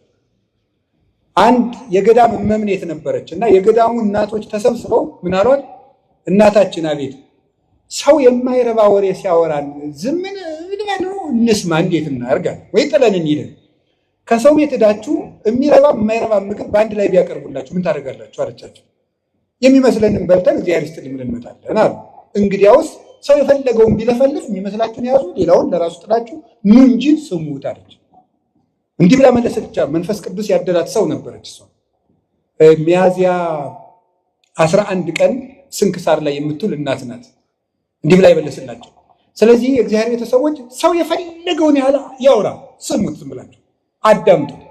አንድ የገዳም እመምኔት ነበረች እና የገዳሙ እናቶች ተሰብስበው ምን አሏት? እናታችን አቤት፣ ሰው የማይረባ ወሬ ሲያወራን ዝም ነው እንስማ፣ እንዴት እናርጋለን? ወይ ጥለን እንሂድ። ከሰው ቤት ሄዳችሁ የሚረባ የማይረባ ምግብ በአንድ ላይ ቢያቀርቡላችሁ ምን ታደርጋላችሁ? አለቻቸው። የሚመስለንን በልተን እግዚአብሔር ይስጥልን ብለን እንመጣለን አሉ። እንግዲያውስ ሰው የፈለገውን ቢለፈልፍ የሚመስላችሁን ያዙ፣ ሌላውን ለራሱ ጥላችሁ ኑ እንጂ ስሙት አለች። እንዲህ ብላ መለሰች። መንፈስ ቅዱስ ያደላት ሰው ነበረች እሷ። ሚያዝያ 11 ቀን ስንክሳር ላይ የምትውል እናት ናት። እንዲህ ብላ የመለስላቸው። ስለዚህ የእግዚአብሔር ቤተሰቦች ሰው የፈለገውን ያህል ያውራ፣ ስሙት፣ ዝም ብላችሁ አዳምጡት።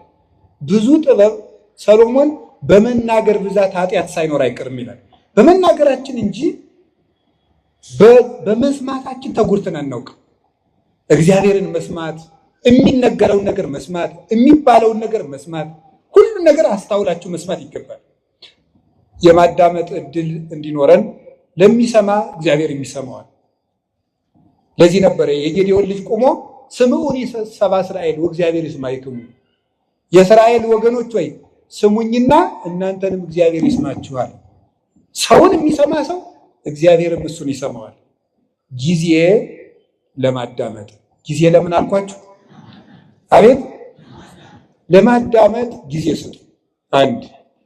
ብዙ ጥበብ ሰሎሞን በመናገር ብዛት ኃጢአት ሳይኖር አይቀርም ይላል። በመናገራችን እንጂ በመስማታችን ተጎድተን አናውቅም። እግዚአብሔርን መስማት፣ የሚነገረውን ነገር መስማት፣ የሚባለውን ነገር መስማት፣ ሁሉን ነገር አስታውላችሁ መስማት ይገባል። የማዳመጥ እድል እንዲኖረን ለሚሰማ እግዚአብሔር የሚሰማዋል። ለዚህ ነበረ የጌዴዎን ልጅ ቆሞ ስምዑኒ ሰብአ እስራኤል ወእግዚአብሔር ይስማዕክሙ፣ የእስራኤል ወገኖች ወይ ስሙኝና እናንተንም እግዚአብሔር ይስማችኋል። ሰውን የሚሰማ ሰው እግዚአብሔርም እሱን ይሰማዋል። ጊዜ ለማዳመጥ ጊዜ ለምን አልኳችሁ? አቤት ለማዳመጥ ጊዜ ስጡ። አንድ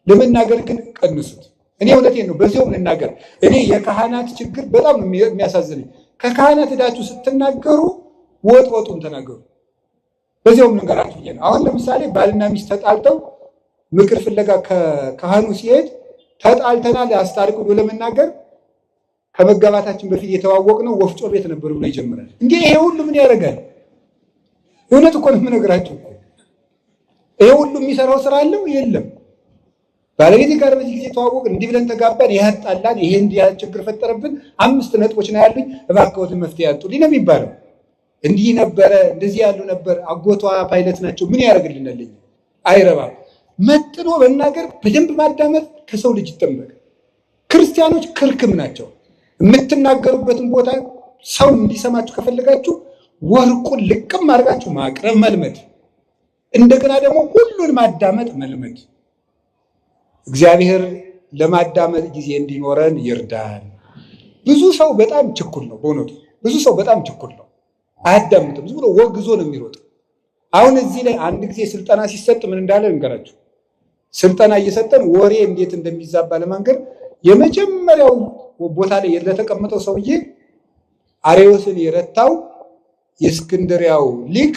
ለመናገር ግን ቀንሱት። እኔ እውነቴን ነው፣ በዚያው ልናገር። እኔ የካህናት ችግር በጣም ነው የሚያሳዝነኝ። ከካህናት ሄዳችሁ ስትናገሩ ወጥ ወጡን ተናገሩ። በዚያው ልንገራችሁ። አሁን ለምሳሌ ባልና ሚስት ተጣልተው ምክር ፍለጋ ከካህኑ ሲሄድ ተጣልተናል አስታርቁ ብሎ ለመናገር ከመጋባታችን በፊት የተዋወቅነው ወፍጮ ቤት ነበር ብሎ ይጀምራል። እንዴ ይሄ ሁሉ ምን ያደርጋል? እውነት እኮ ነው የምነግራችሁ እኮ። ይሄ ሁሉ የሚሰራው ስራ አለው የለም። ባለቤቴ ጋር በዚህ ጊዜ ተዋወቅን፣ እንዲህ ብለን ተጋባን፣ ይሄ አጣላን፣ ይሄ እንዲህ ችግር ፈጠረብን፣ 5 ነጥቦች ነው ያሉኝ፣ እባክዎትን መፍትሄ ያጡልኝ ነው የሚባለው። እንዲህ ነበረ፣ እንደዚህ ያሉ ነበር፣ አጎቷ ፓይለት ናቸው፣ ምን ያደርግልናል? አይረባም። መጥኖ መናገር፣ በደንብ ማዳመጥ ከሰው ልጅ ይጠበቃል። ክርስቲያኖች ክርክም ናቸው። የምትናገሩበትን ቦታ ሰው እንዲሰማችሁ ከፈለጋችሁ ወርቁን ልቅም አድርጋችሁ ማቅረብ መልመድ፣ እንደገና ደግሞ ሁሉን ማዳመጥ መልመድ። እግዚአብሔር ለማዳመጥ ጊዜ እንዲኖረን ይርዳል። ብዙ ሰው በጣም ችኩል ነው። በእውነቱ ብዙ ሰው በጣም ችኩል ነው፣ አያዳምጥም። ዝም ብሎ ወግዞ ነው የሚሮጥ። አሁን እዚህ ላይ አንድ ጊዜ ስልጠና ሲሰጥ ምን እንዳለ እንገራችሁ። ስልጠና እየሰጠን ወሬ እንዴት እንደሚዛባ ለማንገር የመጀመሪያው ቦታ ላይ ለተቀመጠው ሰውዬ አሬዎስን የረታው የእስክንድሪያው ሊቅ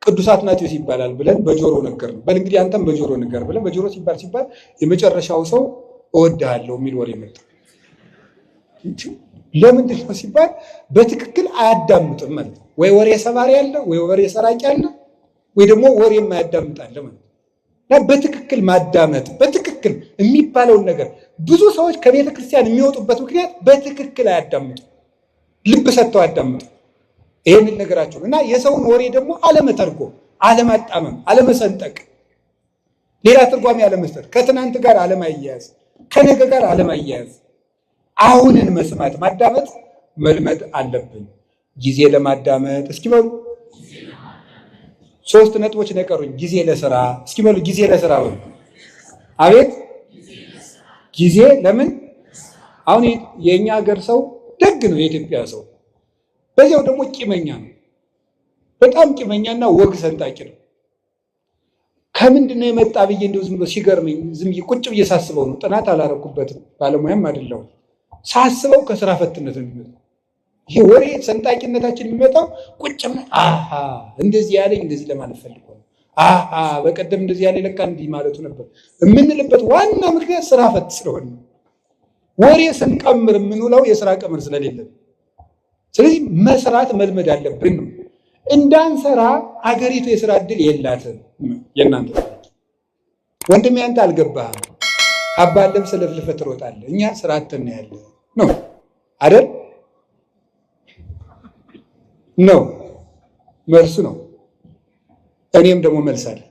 ቅዱስ አትናቴዎስ ይባላል ብለን በጆሮ ነገር ነው። በል እንግዲህ አንተም በጆሮ ነገር ብለን በጆሮ ሲባል ሲባል የመጨረሻው ሰው እወድሃለሁ የሚል ወሬ መጣ። ለምንድን ነው ሲባል በትክክል አያዳምጥም ማለት ነው። ወይ ወሬ ሰባሪ አለ፣ ወይ ወሬ ሰራቂ አለ፣ ወይ ደግሞ ወሬ የማያዳምጥ አለ ማለት ነው። እና በትክክል ማዳመጥ፣ በትክክል የሚባለውን ነገር ብዙ ሰዎች ከቤተ ክርስቲያን የሚወጡበት ምክንያት በትክክል አያዳምጡ፣ ልብ ሰጥተው አያዳምጡ። ይሄንን ነገራቸው እና የሰውን ወሬ ደግሞ አለመተርጎም፣ አለማጣመም፣ አለመሰንጠቅ፣ ሌላ ትርጓሜ አለመስጠት፣ ከትናንት ጋር አለማያያዝ፣ ከነገ ጋር አለማያያዝ፣ አሁንን መስማት ማዳመጥ መልመድ አለብን። ጊዜ ለማዳመጥ እስኪ በሉ 3 ነጥቦች ነው የቀሩኝ። ጊዜ ለስራ እስኪ በሉ፣ ጊዜ ለስራ በሉ። አቤት ጊዜ ለምን? አሁን የኛ ሀገር ሰው ደግ ነው፣ የኢትዮጵያ ሰው በዚያው ደግሞ ቂመኛ ነው። በጣም ቂመኛና ወግ ሰንጣቂ ነው። ከምንድን ነው የመጣ ብዬ እንደው ዝም ብሎ ሲገርመኝ ዝም ብዬ ቁጭ ብዬ ሳስበው ነው። ጥናት አላረኩበትም፣ ባለሙያም አይደለሁም። ሳስበው ከስራ ፈትነት ነው የሚመጣው። ይሄ ወሬ ሰንጣቂነታችን የሚመጣው ቁጭ ብለን አሃ እንደዚህ ያለኝ እንደዚህ ለማለት ፈልጎ ነው፣ አሃ በቀደም እንደዚህ ያለኝ ለካ እንዲህ ማለቱ ነበር የምንልበት ዋና ምክንያት ስራ ፈት ስለሆነ ነው። ወሬ ስንቀምር የምንውለው የስራ ቀመር ስለሌለን። ስለዚህ መስራት መልመድ አለብን ነው። እንዳንሰራ አገሪቱ የስራ እድል የላትም። የእናንተ ወንድሜ አንተ አልገባህም። አባ ለብሰህ ለፍልፈህ ትሮጣለህ። እኛ ስራ አጥተን ነው ያለ ነው አይደል? ነው መልሱ ነው። እኔም ደግሞ መልሳለሁ።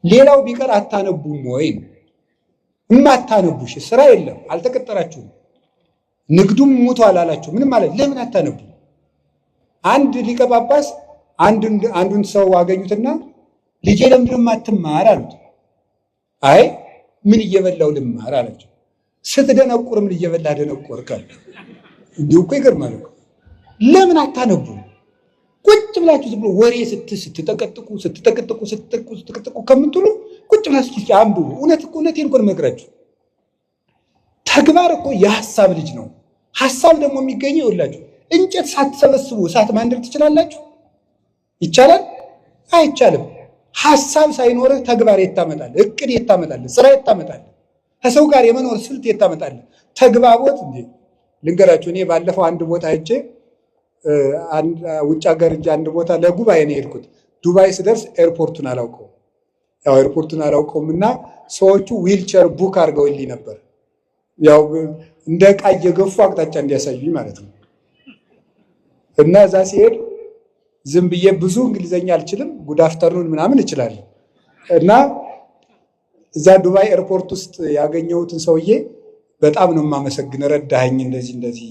ሌላው ቢቀር አታነቡም ወይ ነው። እማታነቡሽ ስራ የለም፣ አልተቀጠራችሁም፣ ንግዱም ሙቷል አላችሁ፣ ምንም ማለት ለምን አታነቡ? አንድ ሊቀ ጳጳስ አንዱን ሰው አገኙትና ልጄ ለምንድን ነው የማትማር አሉት። አይ ምን እየበላው ልማር አላቸው። ስትደነቁር ምን እየበላ ደነቆርክ አሉ። እንዲሁ እኮ ይገርማል እኮ። ለምን አታነቡ? ቁጭ ብላችሁ ዝም ብሎ ወሬ ስትጠቀጥቁ ስትጠቀጥቁ ስትጠቅጡ ስትጠቀጥቁ ከምትሉ ቁጭ ብላችሁ እስኪ አንብቡ። እውነት እኮ እውነቴን እኮ ነው የምነግራችሁ። ተግባር እኮ የሀሳብ ልጅ ነው። ሀሳብ ደግሞ የሚገኘው ይኸውላችሁ እንጨት ሳትሰበስቡ እሳት ማንደድ ትችላላችሁ? ይቻላል? አይቻልም። ሀሳብ ሳይኖርህ ተግባር የት ታመጣለህ? እቅድ የት ታመጣለህ? ስራ የት ታመጣለህ? ከሰው ጋር የመኖር ስልት የት ታመጣለህ? ተግባቦት እንዴ ልንገራችሁ። እኔ ባለፈው አንድ ቦታ ሄጄ ውጭ ሀገር ሄጄ አንድ ቦታ ለጉባኤ ነው የሄድኩት። ዱባይ ስደርስ ኤርፖርቱን አላውቀውም። ያው ኤርፖርቱን አላውቀውም እና ሰዎቹ wheelchair book አድርገውልኝ ነበር። ያው እንደ ዕቃ እየገፉ አቅጣጫ እንዲያሳዩኝ ማለት ነው። እና እዛ ሲሄድ ዝም ብዬ ብዙ እንግሊዘኛ አልችልም፣ good afternoon ምናምን እችላለሁ። እና እዛ ዱባይ ኤርፖርት ውስጥ ያገኘሁትን ሰውዬ በጣም ነው የማመሰግን፣ ረዳኸኝ እንደዚህ እንደዚህ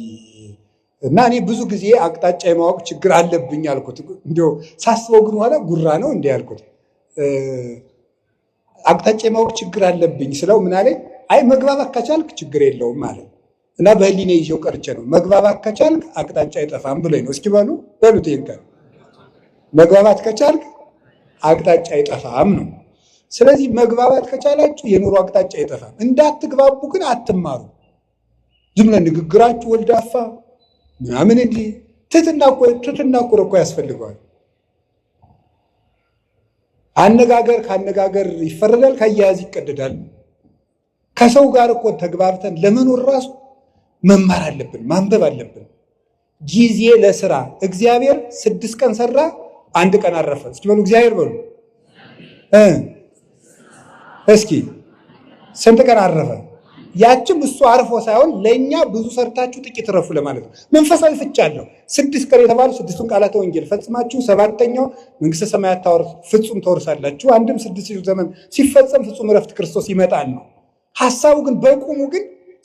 እና እኔ ብዙ ጊዜ አቅጣጫ የማወቅ ችግር አለብኝ አልኩት። እንዲያው ሳስበው ግን ኋላ ጉራ ነው እንዲህ ያልኩት። አቅጣጫ የማወቅ ችግር አለብኝ ስለው ምን አለኝ? አይ መግባባት ከቻልክ ችግር የለውም ማለት እና በህሊኔ ይዤው ቀርቼ ነው። መግባባት ከቻልክ አቅጣጫ አይጠፋም ብሎኝ ነው። እስኪ በሉ በሉት ይሄን ቃል መግባባት ከቻልክ አቅጣጫ አይጠፋም ነው። ስለዚህ መግባባት ከቻላችሁ የኑሮ አቅጣጫ አይጠፋም። እንዳትግባቡ ግን አትማሩ። ዝም ብለን ንግግራችሁ ወልዳፋ ምናምን እንዲህ ትህትና እኮ ያስፈልገዋል። አነጋገር ከአነጋገር ይፈረዳል፣ ከአያያዝ ይቀደዳል። ከሰው ጋር እኮ ተግባብተን ለመኖር ራሱ መማር አለብን፣ ማንበብ አለብን። ጊዜ ለስራ እግዚአብሔር 6 ቀን ሰራ፣ 1 ቀን አረፈ። እስኪ በሉ እግዚአብሔር በሉ እስኪ ስንት ቀን አረፈ? ያችም እሱ አርፎ ሳይሆን ለኛ ብዙ ሰርታችሁ ጥቂት ረፉ ለማለት ነው። መንፈሳዊ ፍቻ አለው። 6 ቀን የተባሉ 6ቱን ቃላተ ወንጌል ፈጽማችሁ 7ኛው መንግስተ ሰማያት ፍጹም ተወርሳላችሁ። አንድም 6000 ዘመን ሲፈጸም ፍጹም እረፍት ክርስቶስ ይመጣል ነው ሐሳቡ። ግን በቁሙ ግን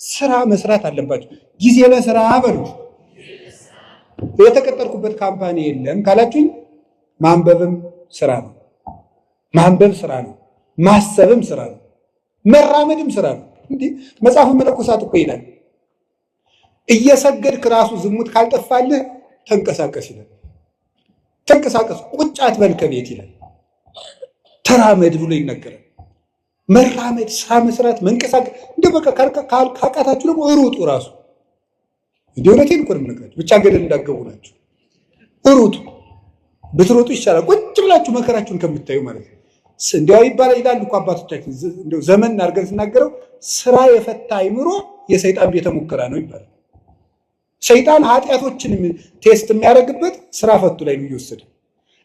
ስራ መስራት አለባችሁ። ጊዜ ለስራ በሉት። የተቀጠርኩበት company የለም ካላችሁኝ ማንበብም ስራ ነው። ማንበብ ስራ ነው። ማሰብም ስራ ነው። መራመድም ስራ ነው። እንዴ መጽሐፈ መነኮሳት እኮ ይላል እየሰገድክ ራሱ ዝሙት ካልጠፋልህ ተንቀሳቀስ ይላል። ተንቀሳቀስ፣ ቁጭ አትበል ከቤት ይላል። ተራመድ ብሎ ይነገራል። መራመድ፣ ስራ መስራት፣ መንቀሳቀስ እንደ በቃ ካቃታችሁ ደግሞ እሩጡ ራሱ። እንደ እውነቴን እኮ ነው የምነግራችሁ። ብቻ ገደል እንዳገቡ ናችሁ። እሩጡ፣ ብትሮጡ ይሻላል ቁጭ ብላችሁ መከራችሁን ከምታዩ ማለት ነው። እንዲያው ይባላል ይላሉ እኮ አባቶቻችን፣ እንደው ዘመን አድርገን ስናገረው ስራ የፈታ አይምሮ የሰይጣን ቤተ ሙከራ ነው ይባላል። ሰይጣን ኃጢአቶችን test የሚያደርግበት ስራ ፈቱ ላይ ነው እየወሰደ።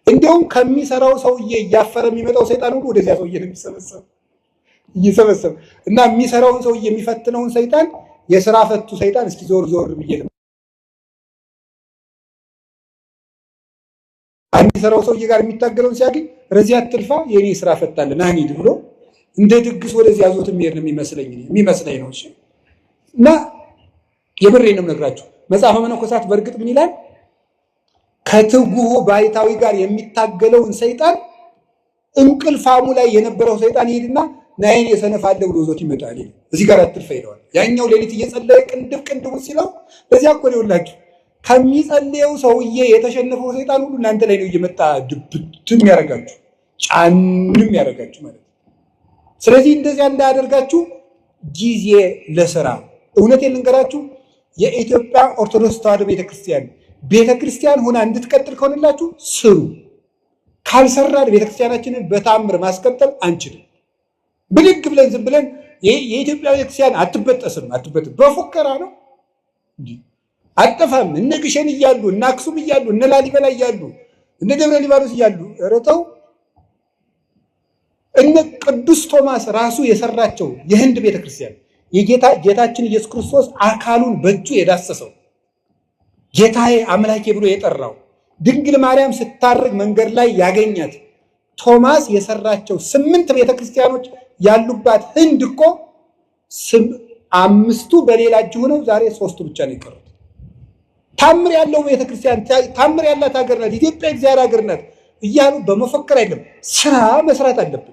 እንዲያውም ከሚሰራው ሰውዬ እያፈረ የሚመጣው ሰይጣን ሁሉ ወደዚያ ሰውዬ ነው የሚሰበሰብ እየሰበሰበ እና የሚሰራውን ሰውዬ የሚፈትነውን ሰይጣን የስራ ፈቱ ሰይጣን እስኪ ዞር ዞር ብዬ ነው የሚሰራው ሰውዬ ጋር የሚታገለውን ሲያገኝ ረዚያ አትልፋ የኔ ስራ ፈታለ ና እንሂድ ብሎ እንደ ድግስ ወደዚያ ዞት የሚሄድ ነው የሚመስለኝ ነው። እሺ እና የምሬን ነው የምነግራችሁ። መጽሐፈ መነኮሳት በእርግጥ ምን ይላል? ከትጉሁ ባይታዊ ጋር የሚታገለውን ሰይጣን እንቅልፋሙ ላይ የነበረው ሰይጣን ይሄድና ናይን የሰነፋለ ብሎ ዞት ይመጣል። እዚህ ጋር አትልፋ ይለዋል። ያኛው ሌሊት እየጸለየ ቅንድብ ቅንድቡ ሲለው በዚያ እኮ ነው ይኸውላችሁ ከሚጸልየው ሰውዬ የተሸነፈው ሰይጣን ሁሉ እናንተ ላይ ነው እየመጣ ድብትም ያደርጋችሁ ጫንም ያደርጋችሁ ማለት ነው። ስለዚህ እንደዚያ እንዳያደርጋችሁ ጊዜ ለስራ። እውነቴን ልንገራችሁ የኢትዮጵያ ኦርቶዶክስ ተዋሕዶ ቤተክርስቲያን ሆና እንድትቀጥል ከሆነላችሁ ስሩ። ካልሰራን ቤተክርስቲያናችንን በታምር ማስቀጠል አንችልም። ብድግ ብለን ዝም ብለን የኢትዮጵያ ቤተክርስቲያን አትበጠስም አትበጥም በፉከራ ነው እንዴ? አጠፋም። እነ ግሸን እያሉ፣ እነ አክሱም እያሉ፣ እነ ላሊበላ እያሉ፣ እነ ደብረ ሊባኖስ እያሉ፣ ኧረ ተው። እነ ቅዱስ ቶማስ ራሱ የሰራቸው የህንድ ቤተክርስቲያን፣ የጌታ ጌታችን ኢየሱስ ክርስቶስ አካሉን በእጁ የዳሰሰው፣ ጌታዬ አምላኬ ብሎ የጠራው፣ ድንግል ማርያም ስታርግ መንገድ ላይ ያገኛት ቶማስ የሰራቸው 8 ቤተክርስቲያኖች ያሉባት ህንድ እኮ 5ቱ በሌላ እጅ ሆነው ዛሬ 3ቱ ብቻ ነው የቀሩት። ታምር ያለው ቤተክርስቲያን፣ ታምር ያላት ሀገር ናት ኢትዮጵያ፣ እግዚአብሔር ሀገር ናት እያሉ በመፈክር አይደለም፣ ስራ መስራት አለብን።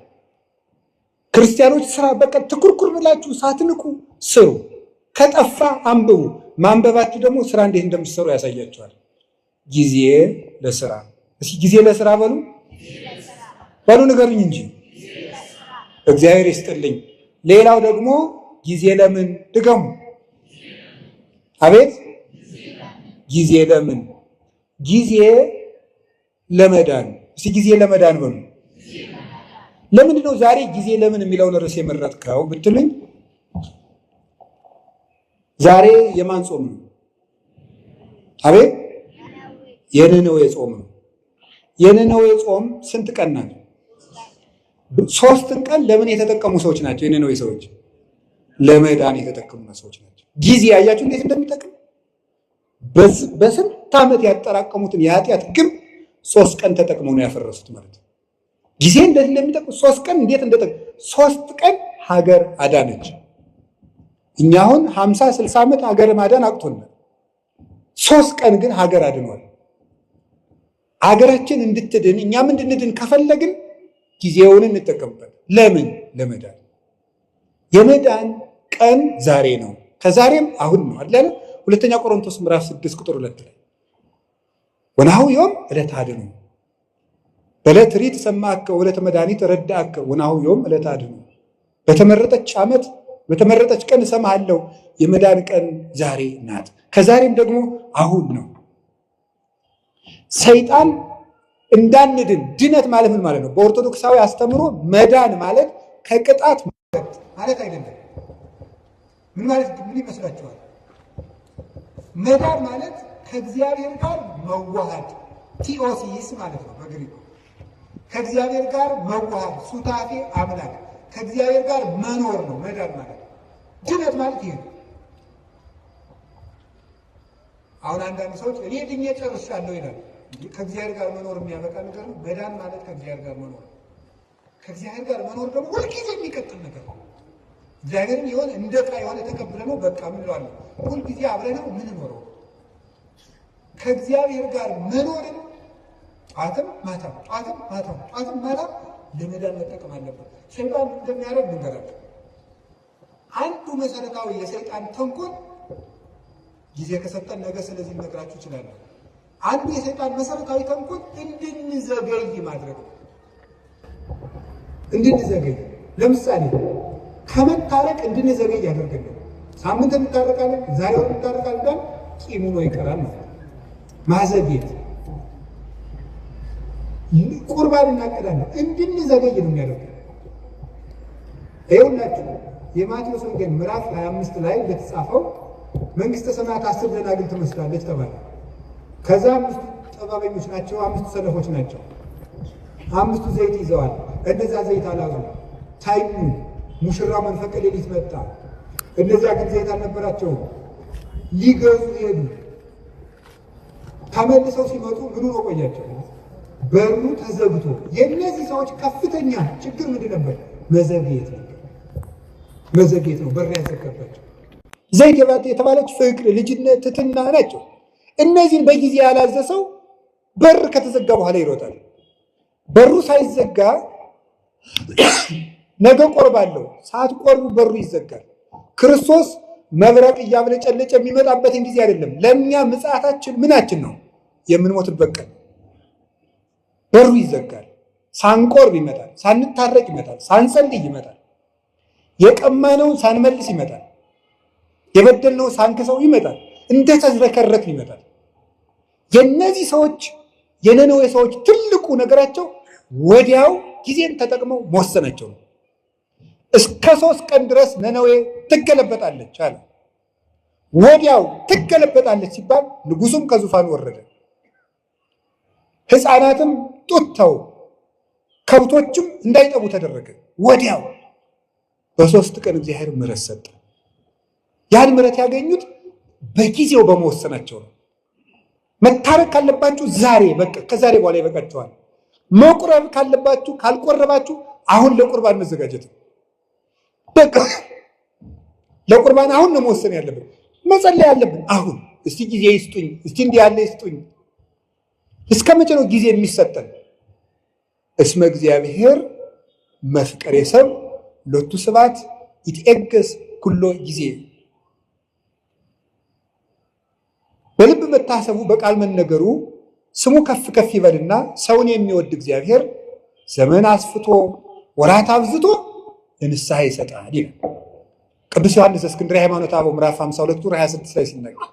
ክርስቲያኖች ስራ በቃ ትኩርኩር ብላችሁ ሳትንቁ ስሩ። ከጠፋ አንብቡ። ማንበባችሁ ደግሞ ስራ እንዴት እንደምትሰሩ ያሳያችኋል። ጊዜ ለስራ። እስኪ ጊዜ ለስራ በሉ በሉ ንገሩኝ እንጂ። እግዚአብሔር ይስጥልኝ። ሌላው ደግሞ ጊዜ ለምን ድገሙ። አቤት ጊዜ ለምን? ጊዜ ለመዳን። እስኪ ጊዜ ለመዳን በሉ። ለምንድን ነው ዛሬ ጊዜ ለምን የሚለውን ርዕስ የመረጥከው ብትሉኝ፣ ዛሬ የማን ጾም ነው? አቤት የነነዌ ጾም ነው። የነነዌ ጾም ስንት ቀን ናት? 3 ቀን ለምን የተጠቀሙ ሰዎች ናቸው የነነዌ ሰዎች? ለመዳን የተጠቀሙ ሰዎች ናቸው። ጊዜ አያችሁ እንዴት እንደሚጠቅም? በስንት ዓመት ያጠራቀሙትን የኃጢአት ግንብ 3 ቀን ተጠቅመው ነው ያፈረሱት ማለት ነው። ጊዜ እንዴት እንደሚጠቅም፣ 3 ቀን እንዴት እንደጠቅም፣ 3 ቀን ሀገር አዳነች። እኛ አሁን 50 60 ዓመት ሀገር ማዳን አቅቶናል። 3 ቀን ግን ሀገር አድኗል። ሀገራችን እንድትድን እኛም እንድንድን ከፈለግን ጊዜውን እንጠቀምበት። ለምን? ለመዳን። የመዳን ቀን ዛሬ ነው። ከዛሬም አሁን ነው አይደል? ሁለተኛ ቆሮንቶስ ምዕራፍ 6 ቁጥር 2 ላይ ወናሁ ዮም ዕለተ አድኅኖ በዕለት ሪት ሰማዕከ ወዕለተ መድኃኒት ረዳእከ ወናሁ ዮም ዕለተ አድኅኖ። በተመረጠች ዓመት በተመረጠች ቀን እሰማሃለሁ፣ የመዳን ቀን ዛሬ ናት። ከዛሬም ደግሞ አሁን ነው። ሰይጣን እንዳንድን፣ ድነት ማለት ምን ማለት ነው? በኦርቶዶክሳዊ አስተምሮ መዳን ማለት ከቅጣት ማለት አይደለም። ምን ማለት ምን ይመስላችኋል? መዳን ማለት ከእግዚአብሔር ጋር መዋሃድ፣ ቲኦሲስ ማለት ነው በግሪኩ። ከእግዚአብሔር ጋር መዋሃድ፣ ሱታፌ አምላክ፣ ከእግዚአብሔር ጋር መኖር ነው መዳን ማለት። ድነት ማለት ይሄ ነው። አሁን አንዳንድ ሰዎች እኔ ድኜ ጨርሻለሁ ይላል። ከእግዚአብሔር ጋር መኖር የሚያበቃ ነገር ነው። መዳን ማለት ከእግዚአብሔር ጋር መኖር። ከእግዚአብሔር ጋር መኖር ደግሞ ሁልጊዜ የሚቀጥል ነገር ነው። እግዚአብሔርን የሆነ እንደ ዕቃ የሆነ ተቀብለነው በቃ ምን እንለዋለን? ሁልጊዜ አብረነው የምንኖረው። ከእግዚአብሔር ጋር መኖርን ጧትም ማታም ጧትም ማታም ጧትም ማታም ለመዳን መጠቀም አለብን። ሰይጣን እንደሚያደርግ ልንገራችሁ። አንዱ መሰረታዊ የሰይጣን ተንኮል፣ ጊዜ ከሰጠን ነገ ስለዚህ ልነግራችሁ እችላለሁ። አንዱ የሰይጣን መሰረታዊ ተንኮል እንድንዘገይ ማድረግ ነው። እንድንዘገይ፣ ለምሳሌ ከመታረቅ እንድንዘገይ ያደርገናል። ሳምንት እንታረቃለን፣ ዛሬ ወር እንታረቃለን፣ ቂሙ ነው ይቀራል ማለት ነው። ማዘግየት፣ ቁርባን እናቅዳለን፣ እንድንዘገይ ነው የሚያደርገው። ይኸውላችሁ የማቴዎስ ወንጌል ምዕራፍ 25 ላይ እንደተጻፈው መንግስተ ሰማያት 10 ደናግል ትመስላለች ተባለ። ከዛ 5ቱ ጠባበኞች ናቸው፣ 5ቱ ሰነፎች ናቸው። 5ቱ ዘይት ይዘዋል፣ እነዛ ዘይት አላዙ፣ ታዩ። ሙሽራው መንፈቀ ሌሊት መጣ። እነዚያ ግን ዘይት አልነበራቸውም፣ ሊገዙ ሄዱ። ተመልሰው ሲመጡ ምኑ ነው ቆያቸው? በሩ ተዘግቶ። የእነዚህ ሰዎች ከፍተኛ ችግር ምንድን ነበር? መዘግየት ነበር። መዘግየት ነው በር ያዘጋባቸው። ዘይት የተባለች ፍቅር፣ ልጅነት፣ ትትና ናቸው። እነዚህን በጊዜ ያላዘ ሰው በር ከተዘጋ በኋላ ይሮጣል። በሩ ሳይዘጋ ነገ ቆርባለሁ፣ ሳትቆርቡ በሩ ይዘጋል። ክርስቶስ መብረቅ እያብለጨለጨ የሚመጣበትን ጊዜ አይደለም። ለእኛ ምጽአታችን ምናችን ነው? የምንሞትበት ቀን። በሩ ይዘጋል። ሳንቆርብ ይመጣል፣ ሳንታረቅ ይመጣል፣ ሳንጸልይ ይመጣል፣ የቀማነውን ሳንመልስ ይመጣል፣ የበደልነውን ሳንክሰው ይመጣል፣ እንደተዝረከረክን ይመጣል። የነዚህ ሰዎች የነነዌ ሰዎች ትልቁ ነገራቸው ወዲያው ጊዜን ተጠቅመው መወሰናቸው ነው። እስከ 3 ቀን ድረስ ነነዌ ትገለበጣለች አለ። ወዲያው ትገለበጣለች ሲባል ንጉሱም ከዙፋን ወረደ፣ ሕፃናትም ጡት ተው፣ ከብቶችም እንዳይጠቡ ተደረገ። ወዲያው በ3 ቀን እግዚአብሔር ምሕረት ሰጠ። ያን ምሕረት ያገኙት በጊዜው በመወሰናቸው ነው። መታረቅ ካለባችሁ ዛሬ በቃ ከዛሬ በኋላ ይበቃችኋል። መቁረብ ካለባችሁ ካልቆረባችሁ አሁን ለቁርባን መዘጋጀት ነው። በቃ ለቁርባን አሁን ነው መወሰን ያለብን፣ መጸለይ ያለብን አሁን። እስቲ ጊዜ ይስጡኝ፣ እስቲ እንዲህ ያለ ይስጡኝ። እስከ መቼ ነው ጊዜ የሚሰጠን? እስመ እግዚአብሔር መፍቀሬ ሰብእ ሎቱ ስብሐት ይትኤገስ ኩሎ ጊዜ። በልብ መታሰቡ በቃል መነገሩ ስሙ ከፍ ከፍ ይበልና ሰውን የሚወድ እግዚአብሔር ዘመን አስፍቶ ወራት አብዝቶ ለንስሐ ይሰጣል ይላል ቅዱስ ዮሐንስ ዘእስክንድርያ ሃይማኖተ አበው ምዕራፍ 52 ቁጥር 26 ላይ ሲናገር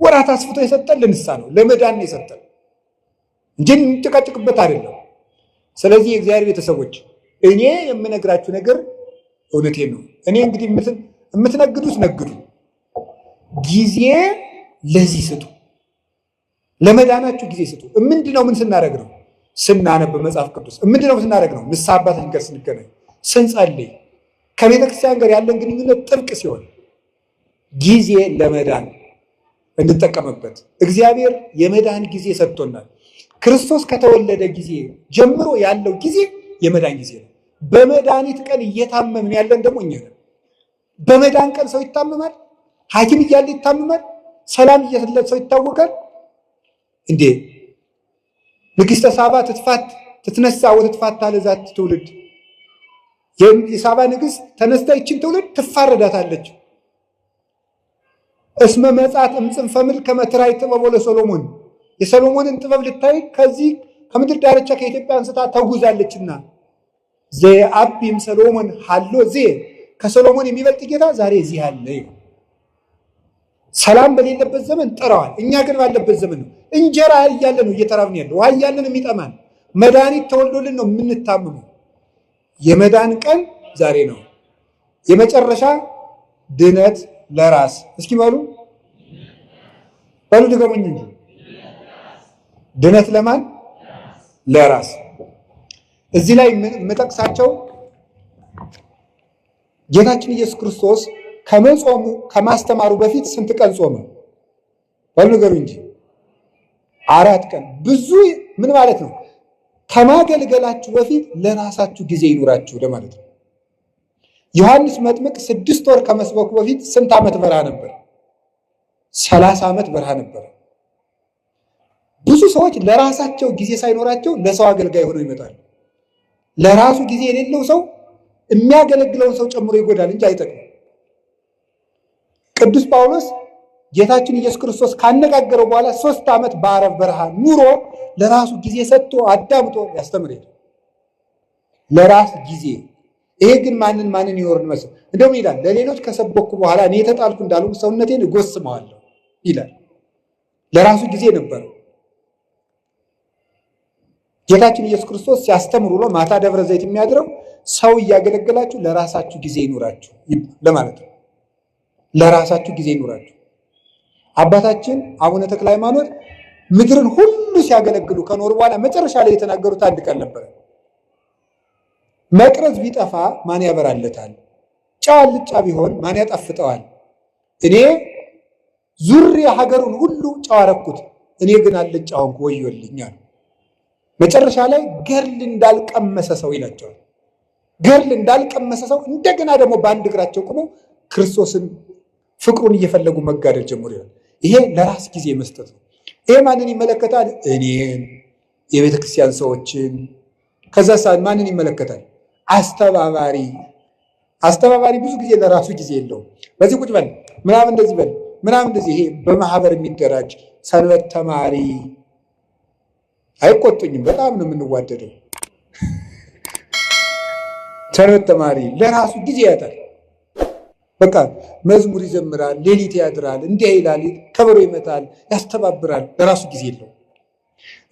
ወራት አስፍቶ የሰጠን ለንስሐ ነው፣ ለመዳን ነው የሰጠን እንጂ እንጨቃጨቅበት አይደለም። ስለዚህ የእግዚአብሔር ቤተሰቦች እኔ የምነግራችሁ ነገር እውነቴን ነው። እኔ እንግዲህ የምትነግዱት ነግዱ፣ ጊዜ ለዚህ ስጡ፣ ለመዳናችሁ ጊዜ ስጡ። ምንድነው ምን ስናደርግ ነው? ስናነብ መጽሐፍ ቅዱስ። ምንድነው ስናደርግ ነው? ንስሐ አባታችን ጋር ስንገናኝ፣ ስንጸልይ፣ ከቤተ ክርስቲያን ጋር ያለን ግንኙነት ጥብቅ ሲሆን ጊዜ ለመዳን እንጠቀምበት። እግዚአብሔር የመዳን ጊዜ ሰጥቶናል። ክርስቶስ ከተወለደ ጊዜ ጀምሮ ያለው ጊዜ የመዳን ጊዜ ነው። በመድኃኒት ቀን እየታመምን ያለን ደግሞ እኛ ነን። በመዳን ቀን ሰው ይታመማል። ሐኪም እያለ ይታመማል። ሰላም እያለ ሰው ይታወቃል። እንዴ ንግሥተ ሳባ ትትፋት ትትነሳ ወትትፋታ ለዛት ትውልድ፣ የሳባ ንግሥት ተነስታ ይችን ትውልድ ትፋረዳታለች። እስመ መጽአት እምጽንፈ ምድር ከመ ትራይ ጥበቦ ለሰሎሞን፣ የሰሎሞንን ጥበብ ልታይ ከዚህ ከምድር ዳርቻ ከኢትዮጵያ አንስታ ተጉዛለችና ዘየዐቢ እምሰሎሞን ሀሎ ዜ፣ ከሰሎሞን የሚበልጥ ጌታ ዛሬ እዚህ አለ። ሰላም በሌለበት ዘመን ጥረዋል። እኛ ግን ባለበት ዘመን ነው። እንጀራ እያለ ነው እየተራብን ያለው፣ ውሃ እያለን የሚጠማን፣ መድኃኒት ተወልዶልን ነው የምንታመመው። የመዳን ቀን ዛሬ ነው። የመጨረሻ ድነት ለራስ እስኪ በሉ በሉ ድገሙኝ እንጂ ድነት ለማን? ለራስ። እዚህ ላይ የምጠቅሳቸው ጌታችን ኢየሱስ ክርስቶስ ከመጾሙ ከማስተማሩ በፊት ስንት ቀን ጾመ? በሉ ንገሩ እንጂ 4 ቀን። ብዙ ምን ማለት ነው? ከማገልገላችሁ በፊት ለራሳችሁ ጊዜ ይኑራችሁ ለማለት ነው። ዮሐንስ መጥምቅ 6 ወር ከመስበኩ በፊት ስንት ዓመት በረሃ ነበር? 30 ዓመት በረሃ ነበር። ብዙ ሰዎች ለራሳቸው ጊዜ ሳይኖራቸው ለሰው አገልጋይ ሆነው ይመጣሉ። ለራሱ ጊዜ የሌለው ሰው የሚያገለግለውን ሰው ጨምሮ ይጎዳል እንጂ አይጠቅምም። ቅዱስ ጳውሎስ ጌታችን ኢየሱስ ክርስቶስ ካነጋገረው በኋላ 3 ዓመት በአረብ በረሃ ኑሮ ለራሱ ጊዜ ሰጥቶ አዳምጦ ያስተምር ሄደ። ለራስ ጊዜ። ይሄ ግን ማንን ማንን ይወርድ መስል እንደውም ይላል ለሌሎች ከሰበኩ በኋላ እኔ የተጣልኩ እንዳሉ ሰውነቴን እጎስመዋለሁ ይላል። ለራሱ ጊዜ ነበር። ጌታችን ኢየሱስ ክርስቶስ ሲያስተምር ውሎ ማታ ደብረ ዘይት የሚያድረው ሰው እያገለገላችሁ ለራሳችሁ ጊዜ ይኑራችሁ ለማለት ነው። ለራሳችሁ ጊዜ ይኑራችሁ። አባታችን አቡነ ተክለ ሃይማኖት ምድርን ሁሉ ሲያገለግሉ ከኖሩ በኋላ መጨረሻ ላይ የተናገሩት አንድ ቃል ነበር። መቅረዝ ቢጠፋ ማን ያበራለታል? ጨው አልጫ ቢሆን ማን ያጣፍጠዋል? እኔ ዙሪያ ሀገሩን ሁሉ ጨው አረኩት፣ እኔ ግን አልጫ ሆንኩ፣ ወዮልኝ አሉ። መጨረሻ ላይ ገድል እንዳልቀመሰ ሰው ይላቸዋል። ገድል እንዳልቀመሰ ሰው እንደገና ደግሞ በአንድ እግራቸው ቆመው ክርስቶስን ፍቅሩን እየፈለጉ መጋደል ጀመሩ ይላል። ይሄ ለራስ ጊዜ መስጠት ነው። ይሄ ማንን ይመለከታል? እኔን፣ የቤተ ክርስቲያን ሰዎችን። ከዛ ማንን ይመለከታል? አስተባባሪ። አስተባባሪ ብዙ ጊዜ ለራሱ ጊዜ የለውም። በዚህ ቁጭ በል ምናምን እንደዚህ በል ምናምን እንደዚህ። ይሄ በማህበር የሚደራጅ ሰንበት ተማሪ አይቆጡኝም፣ በጣም ነው የምንዋደደው። ሰንበት ተማሪ ለራሱ ጊዜ ያጣል። በቃ መዝሙር ይዘምራል፣ ሌሊት ያድራል፣ እንዲህ ይላል፣ ከበሮ ይመታል፣ ያስተባብራል። ለራሱ ጊዜ የለውም።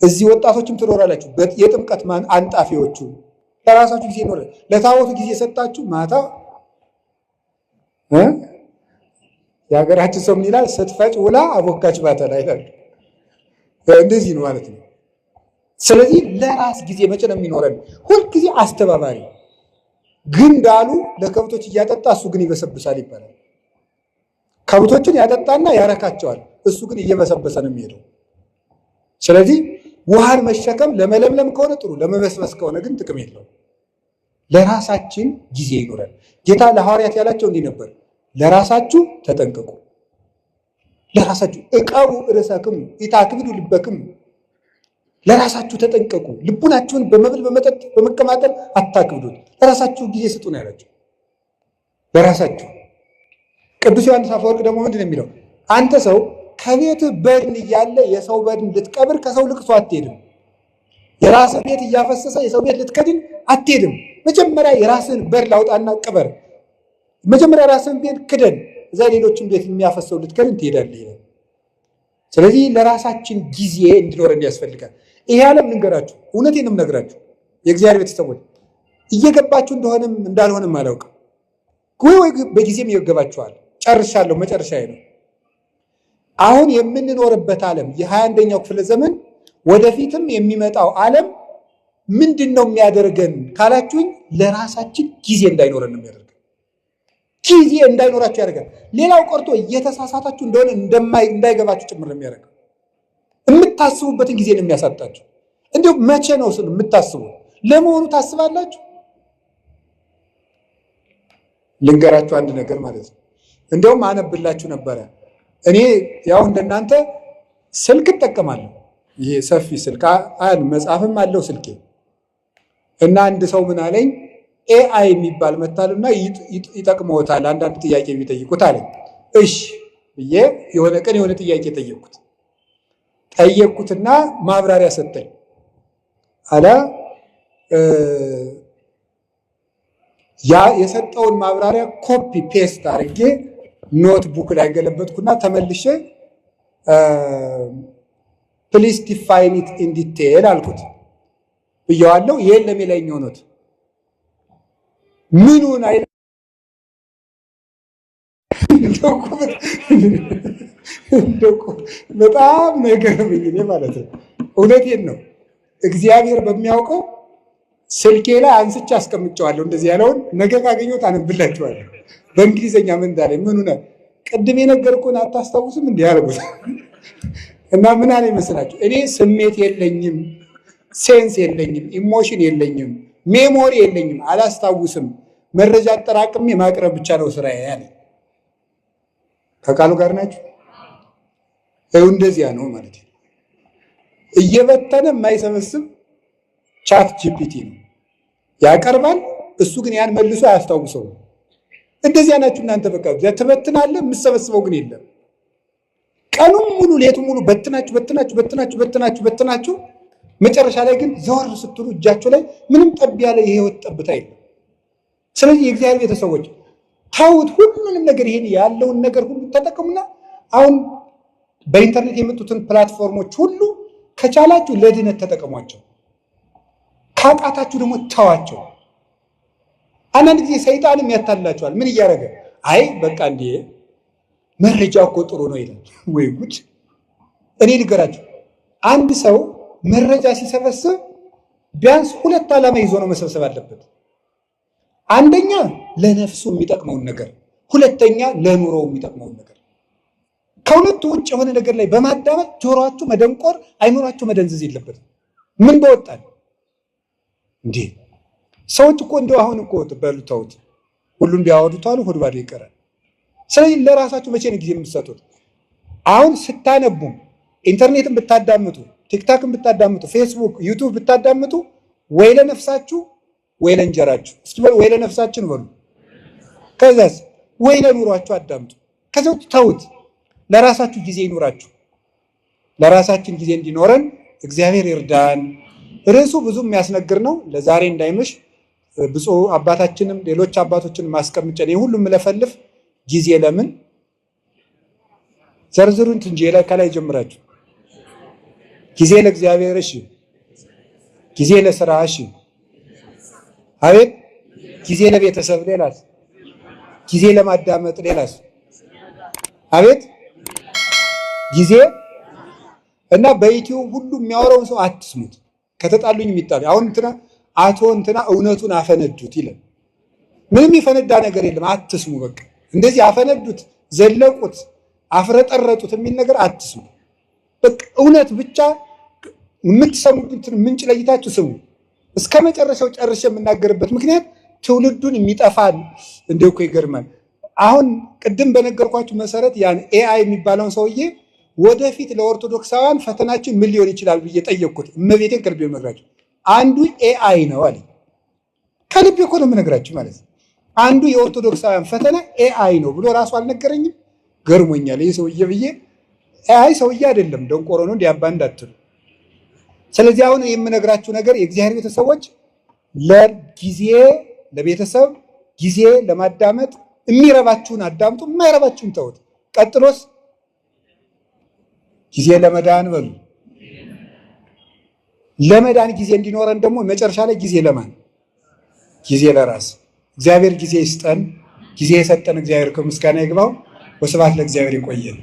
እዚህ ወጣቶችም ትኖራላችሁ፣ የጥምቀት ማን አንጣፊዎቹ ለራሳችሁ ጊዜ ይኖራል። ለታቦቱ ጊዜ ሰጣችሁ ማታ የሀገራችን ሰው ምን ይላል? ስትፈጭ ውላ አቦካች ባተላ ይላል። እንደዚህ ነው ማለት ነው። ስለዚህ ለራስ ጊዜ መቼ ነው የሚኖረን? ሁልጊዜ አስተባባሪ ግንዳሉ ለከብቶች እያጠጣ እሱ ግን ይበሰብሳል ይባላል። ከብቶችን ያጠጣና ያረካቸዋል፣ እሱ ግን እየበሰበሰ ነው የሚሄደው። ስለዚህ ውሃን መሸከም ለመለምለም ከሆነ ጥሩ፣ ለመበስበስ ከሆነ ግን ጥቅም የለውም። ለራሳችን ጊዜ ይኖረን። ጌታ ለሐዋርያት ያላቸው እንዲህ ነበር፣ ለራሳችሁ ተጠንቀቁ፣ ለራሳችሁ ዕቀቡ ርእሰክሙ ኢታክብዱ ልበክሙ፣ ለራሳችሁ ተጠንቀቁ፣ ልቡናችሁን በመብል በመጠጥ በመቀማጠል አታክብዱት፣ ለራሳችሁ ጊዜ ስጡ ነው ያላቸው። ለራሳችሁ። ቅዱስ ዮሐንስ አፈወርቅ ደግሞ ምንድን ነው የሚለው? አንተ ሰው ከቤትህ በድን እያለ የሰው በድን ልትቀብር ከሰው ልቅሶ አትሄድም። የራስህ ቤት እያፈሰሰ የሰው ቤት ልትከድን አትሄድም። መጀመሪያ የራስህን በድን አውጣና ቅበር። መጀመሪያ የራስህን ቤት ክደን፣ እዛ ሌሎችን ቤት የሚያፈሰው ልትከድን ትሄዳለህ ይላል። ስለዚህ ለራሳችን ጊዜ እንዲኖረን ያስፈልጋል። ይሄ ዓለም ልንገራችሁ፣ እውነቴንም ነግራችሁ የእግዚአብሔር ቤተሰቦች እየገባችሁ እንደሆነም እንዳልሆነም አላውቅም። ወይ ወይ በጊዜም ይገባችኋል። ጨርሻለሁ፣ መጨረሻዬ ነው። አሁን የምንኖርበት ዓለም የ21ኛው ክፍለ ዘመን ወደፊትም የሚመጣው ዓለም ምንድን ነው የሚያደርገን ካላችሁኝ፣ ለራሳችን ጊዜ እንዳይኖረን ነው የሚያደርገን። ጊዜ እንዳይኖራችሁ ያደርጋል። ሌላው ቀርቶ እየተሳሳታችሁ እንደሆነ እንዳይገባችሁ ጭምር ነው የሚያደርገው። የምታስቡበትን ጊዜ ነው የሚያሳጣችሁ። እንዲሁ መቼ ነው የምታስቡ? ለመሆኑ ታስባላችሁ? ልንገራችሁ አንድ ነገር ማለት ነው። እንደውም አነብላችሁ ነበረ። እኔ ያው እንደናንተ ስልክ እጠቀማለሁ። ይሄ ሰፊ ስልክ መጽሐፍም አለው ስልኬ። እና አንድ ሰው ምን አለኝ፣ AI የሚባል መታልና ይጠቅመዎታል አንዳንድ ጥያቄ የሚጠይቁት አለኝ። እሺ ብዬ የሆነ ቀን የሆነ ጥያቄ ጠየቅኩትና ማብራሪያ ሰጠኝ። አለ ያ የሰጠውን ማብራሪያ copy paste አድርጌ notebook ላይ ገለበጥኩና ተመልሼ "Please define it in detail" አልኩት ብየዋለሁ። የለም የላይኛው note ምኑን አይ በጣም ነው የገረመኝ እኔ ማለት ነው። እውነቴን ነው። እግዚአብሔር በሚያውቀው ስልኬ ላይ አንስቼ አስቀምጨዋለሁ። እንደዚህ ያለውን ነገ ካገኘሁት አነብላችኋለሁ። በእንግሊዝኛ ምን እንዳለኝ ምኑ ነው ቅድም የነገርኩህን አታስታውስም? እንዲህ ያልኩት እና ምን አለ ይመስላችሁ? እኔ ስሜት የለኝም፣ sense የለኝም፣ emotion የለኝም፣ memory የለኝም፣ አላስታውስም። መረጃ አጠራቅሜ ማቅረብ ብቻ ነው ስራዬ ያለ። ከቃሉ ጋር ናችሁ? ይኸው እንደዚያ ነው ማለት ነው። እየበተነ የማይሰበስብ ChatGPT ነው ያቀርባል። እሱ ግን ያን መልሶ አያስታውሰውም። እንደዚያ ናችሁ እናንተ። በቃ ትበትናለህ፣ የምትሰበስበው ግን የለም። ቀኑን ሙሉ ሌቱን ሙሉ በትናችሁ በትናችሁ በትናችሁ በትናችሁ በትናችሁ መጨረሻ ላይ ግን ዘወር ስትሉ እጃችሁ ላይ ምንም ጠብ ያለ የህይወት ጠብታ የለም። ስለዚህ የእግዚአብሔር ቤተሰቦች ታውት ሁሉንም ነገር ይሄን ያለውን ነገር ሁሉ ተጠቀሙና አሁን በኢንተርኔት የመጡትን platform ኦች ሁሉ ከቻላችሁ ለድነት ተጠቀሟቸው፣ ካቃታችሁ ደግሞ ተዋቸው። አንዳንድ ጊዜ ሰይጣንም ያታልላችኋል። ምን እያደረገ አይ በቃ እንዴ መረጃ እኮ ጥሩ ነው ይላል። ወይ ጉድ! እኔ ልገራችሁ፣ አንድ ሰው መረጃ ሲሰበስብ ቢያንስ ሁለት ዓላማ ይዞ ነው መሰብሰብ አለበት። አንደኛ ለነፍሱ የሚጠቅመውን ነገር፣ ሁለተኛ ለኑሮው የሚጠቅመውን ነገር። ከሁለቱ ውጭ የሆነ ነገር ላይ በማዳመጥ ጆሮአችሁ መደንቆር፣ አይምሯችሁ መደንዘዝ የለበትም። ምን በወጣን እንዴ? ሰዎች እኮ እንደው አሁን እኮ በሉ ተውት፣ ሁሉም ቢያወዱት አሉ ሆድ ባዶ ይቀራል። ስለዚህ ለራሳችሁ መቼ ነው ጊዜ የምትሰጡት? አሁን ስታነቡ ኢንተርኔትን ብታዳምጡ፣ TikTok ን ብታዳምጡ፣ Facebook፣ YouTube ብታዳምጡ ወይ ለነፍሳችሁ ወይ ለእንጀራችሁ፣ እስኪ በሉ ወይ ለነፍሳችን በሉ፣ ከዛስ ወይ ለኑሯችሁ አዳምጡ። ከዚያው ተውት። ለራሳችሁ ጊዜ ይኑራችሁ። ለራሳችን ጊዜ እንዲኖረን እግዚአብሔር ይርዳን። ርዕሱ ብዙ የሚያስነግር ነው። ለዛሬ እንዳይመሽ ብፁዕ አባታችንም ሌሎች አባቶችን ማስቀምጨን የሁሉም ለፈልፍ ጊዜ ለምን ዘርዝሩን እንጂ ላይ ከላይ ጀምራችሁ ጊዜ ለእግዚአብሔር እሺ፣ ጊዜ ለስራ እሺ፣ አቤት ጊዜ ለቤተሰብ ሌላስ፣ ጊዜ ለማዳመጥ ሌላስ፣ አቤት ጊዜ እና በዩቲዩብ ሁሉ የሚያወራውን ሰው አትስሙት። ከተጣሉኝ የሚጣሉ አሁን እንትና አቶ እንትና እውነቱን አፈነዱት ይላል። ምንም የፈነዳ ነገር የለም። አትስሙ። በቃ እንደዚህ አፈነዱት፣ ዘለቁት፣ አፍረጠረጡት የሚል ነገር አትስሙ። በቃ እውነት ብቻ የምትሰሙትን ምንጭ ለይታችሁ ስሙ። እስከ መጨረሻው ጨርሼ የምናገርበት ምክንያት ትውልዱን የሚጠፋል። እንደ እኮ ይገርማል። አሁን ቅድም በነገርኳችሁ መሰረት ያን AI የሚባለውን ሰውዬ ወደፊት ለኦርቶዶክሳውያን ፈተናችን ምን ሊሆን ይችላል ብዬ ጠየቅኩት። እመቤቴን ከልቤ የምነግራችሁ አንዱ AI ነው አለኝ። ከልቤ እኮ ነው የምነግራችሁ ማለት ነው። አንዱ የኦርቶዶክሳውያን ፈተና AI ነው ብሎ ራሱ አልነገረኝም። ገርሞኛል። ይህ ሰውዬ ብዬ AI ሰውዬ አይደለም ደንቆሮ ነው እንዲያባ እንዳትሉ። ስለዚህ አሁን የምነግራችሁ ነገር የእግዚአብሔር ቤተሰቦች ለጊዜ ለቤተሰብ ጊዜ ለማዳመጥ የሚረባችሁን አዳምጡ፣ የማይረባችሁን ተውት። ቀጥሎስ ጊዜ ለመዳን በሉ። ለመዳን ጊዜ እንዲኖረን ደግሞ መጨረሻ ላይ ጊዜ ለማን? ጊዜ ለራስ። እግዚአብሔር ጊዜ ይስጠን። ጊዜ የሰጠን እግዚአብሔር ከምስጋና ይግባው። ወስብሐት ለእግዚአብሔር። ይቆየን።